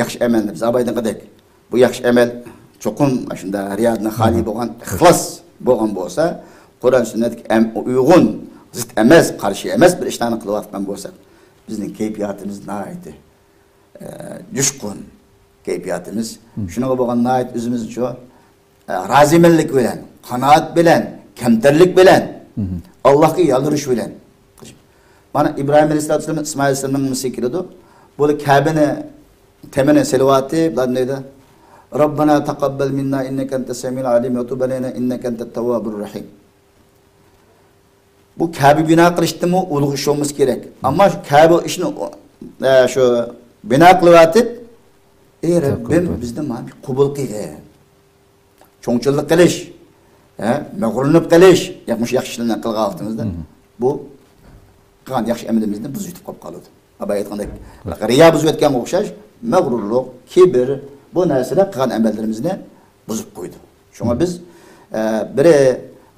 ياخشى ئەمەلنى بىز ئابايدىن قىلدۇق. بۇ ياخشى ئەمەل چوقۇم شۇنداق رىيادىن خالىي بولغان، ئىخلاس بولغان بولسا، قۇرئان سۈننەتكە ئەم-، ئۇيغۇن، زىت ئەمەس، قارشى ئەمەس بىر ئىشلارنى قىلىۋاتقان بولساق، بىزنىڭ كەيپىياتىمىز ناھايىتى ئە، جۇشقۇن كەيپىياتىمىز. شۇنىڭغا بولغان ناھايىتى ئۆزىمىزنى شۇ، ئە، رازىمەنلىك بىلەن، قانائەت بىلەن، كەمتەرلىك بىلەن، ئاللاھقا يالۋۇرۇش بىلەن. مانا ئىبراھىم ئەلەيھىسسالاتۇ ۋەسسالام، ئىسمائىل ئەلەيھىسسالامنىڭ مىسلى كېلىدۇ. بۇ كەبىنى، تېمىنى سېلىۋاتىپ، بۇلار نېمە دەيدۇ؟ ربنا تقبل منا إنك أنت السميع العليم وتب علينا إنك أنت التواب الرحيم. بۇ كەبە بىنا قىلىشتىنمۇ ئۇلۇغ ئىش بولمىسا كېرەك. ئەمما شۇ كەبە ئىشنى، ئە، شۇ بىنا قىلىۋېتىپ، ئەي رەببىم، بىزنى مانا قوبۇل قىلغىن. چوڭچىللىق قىلىش، ھە، مەغرۇرلىنىپ قېلىش، ياق، مۇشۇ ياخشى ئىشلارنى قىلغان ۋاقتىمىزدا بۇ قىلغان ياخشى ئەمىلىمىزنى بۇزۇۋېتىپ قېلىپ قالىدۇ. ئاباي ئېيتقاندەك، رىيا بۇزۇۋەتكەنگە ئوخشاش، مەغرۇرلۇق، كىبىر، بۇ نەرسىلەر قىلغان ئەمەللىرىمىزنى بۇزۇپ قويىدۇ. شۇڭا بىز، ئە، بىرى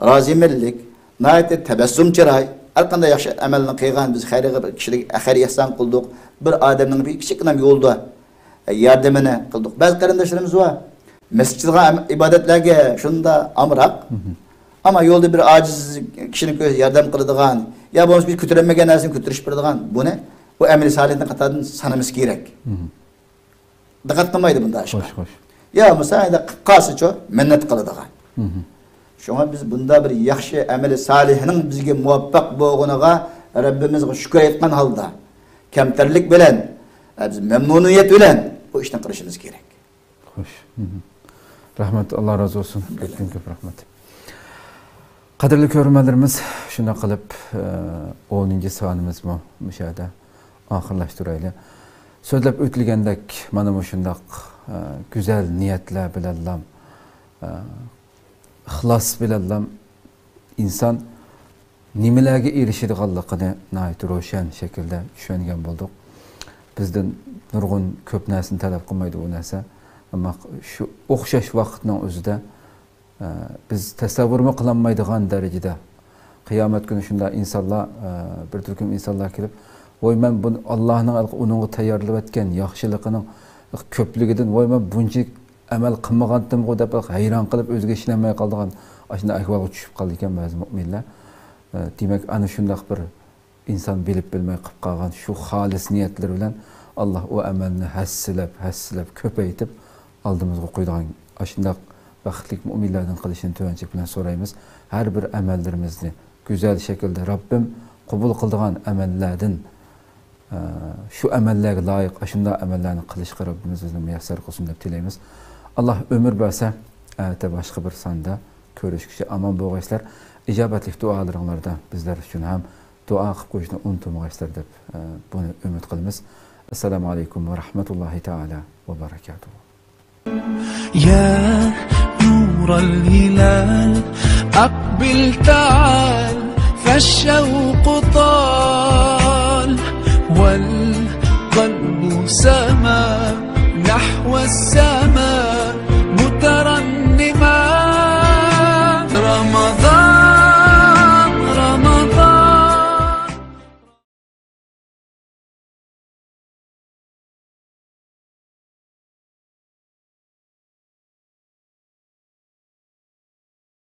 رازىمەنلىك، ناھايىتى تەبەسسۇم چىراي، ھەر قانداق ياخشى ئەمەلنى قىلغان، بىز خەيرىگە بىر كىشىلىك خەير ئېھسان قىلدۇق، بىر ئادەمنىڭ بىر كىچىككىنە يولدا، ئە، ياردىمىنى قىلدۇق. بەزى قېرىنداشلىرىمىز بار، مەسچىتقا ئەم-، ئىبادەتلەرگە شۇنداق ئامراق. ئەمما يولدا بىر ئاجىز كىشىنى كۆرسە ياردەم قىلىدىغان، يا بولمىسا بىز كۆتۈرەلمىگەن نەرسىنى كۆتۈرۈشۈپ بېرىدىغان، بۇنى، بۇ ئەمەلىي سالىھنىڭ قاتارىدىن سانىمىز كېرەك. دىققەت قىلمايدۇ بۇنداق ئىشقا. خوش، خوش. يا بولمىسا ئەگەر قىلىپ قالسىچۇ، مىننەت قىلىدىغان. شۇڭا بىز بۇنداق بىر ياخشى ئەمەلىي سالىھنىڭ بىزگە مۇۋەپپەق بولغىنىغا رەببىمىزغا شۈكۈر ئېيتقان ھالدا، كەمتەرلىك بىلەن، ئە، بىز مەمنۇنىيەت بىلەن بۇ ئىشنى قىلىشىمىز كېرەك. خوش. رەھمەت، ئاللا رازى بولسۇن. كۆپتىن كۆپ رەھمەت. قەدىرلىك كۆرۈرمەنلىرىمىز، شۇنداق قىلىپ، ئە، ئونىنچى سانىمىزمۇ مۇشۇ يەردە ئاخىرلاشتۇرايلى. سۆزلەپ ئۆتۈلگەندەك، مانا مۇشۇنداق، ئە، گۈزەل نىيەتلەر بىلەنلا، ئە، ئىخلاس بىلەنلا ئىنسان نېمىلەرگە ئېرىشىدىغانلىقىنى ناھايىتى روشەن شەكىلدە چۈشەنگەن بولدۇق. بىزدىن نۇرغۇن كۆپ نەرسىنى تەلەپ قىلمايدۇ ئۇ نەرسە. ئەمما شۇ ئوخشاش ۋاقىتنىڭ ئۆزىدە، ئە، بىز تەسەۋۋۇرمۇ قىلالمايدىغان دەرىجىدە قىيامەت كۈنى شۇنداق ئىنسانلار، ئە، بىر تۈركۈم ئىنسانلار كېلىپ، ۋاي، مەن بۇنى، ئاللانىڭ ئۇنىڭغا تەييارلىۋەتكەن ياخشىلىقىنىڭ كۆپلۈكىدىن، ۋاي، مەن بۇنچىلىك ئەمەل قىلمىغانتىمغۇ دەپ ھەيران قېلىپ، ئۆزىگە ئىشىنەلمەي قالىدىغان ئاشۇنداق ئەھۋالغا چۈشۈپ قالىدىكەن بەزى مۆمىنلەر. ئە، دېمەك، ئەنە شۇنداق بىر ئىنسان بىلىپ بىلمەي قىلىپ قالغان شۇ خالىس نىيەتلىرى بىلەن ئاللا ئۇ ئەمەلنى ھەسسىلەپ، ھەسسىلەپ، كۆپەيتىپ ئالدىمىزغا قويىدىغان ئاشۇنداق بەختلىك مۆمىنلەردىن قىلىشىنى تۆۋەنچىلىك بىلەن سورايمىز. ھەر بىر ئەمەللىرىمىزنى گۈزەل شەكىلدە رەببىم قوبۇل قىلىدىغان ئەمەللەردىن، ئە، شۇ ئەمەللەرگە لايىق ئاشۇنداق ئەمەللەرنى قىلىشقا رەببىمىز بىزنى مۇيەسسەر قىلسۇن دەپ تىلەيمىز. ئاللا ئۆمۈر بەرسە، ئەتە باشقا بىر ساندا كۆرۈشكىچە ئامان بولغايسىلەر. ئىجابەتلىك دۇئالىرىڭلاردا بىزلەر ئۈچۈن ھەم دۇئا قىلىپ قويۇشنى ئۇنتۇمىغايسىلەر دەپ، ئە، بۇنى ئۈمىد قىلىمىز. ئەسسالامۇ ئەلەيكۇم ۋە رەھمەتۇللاھى تائالا ۋە بەرەكاتۇھۇ. يا نور الهلال، أقبل تعال، فالشوق طال، والقلب سما نحو السماء مترنما.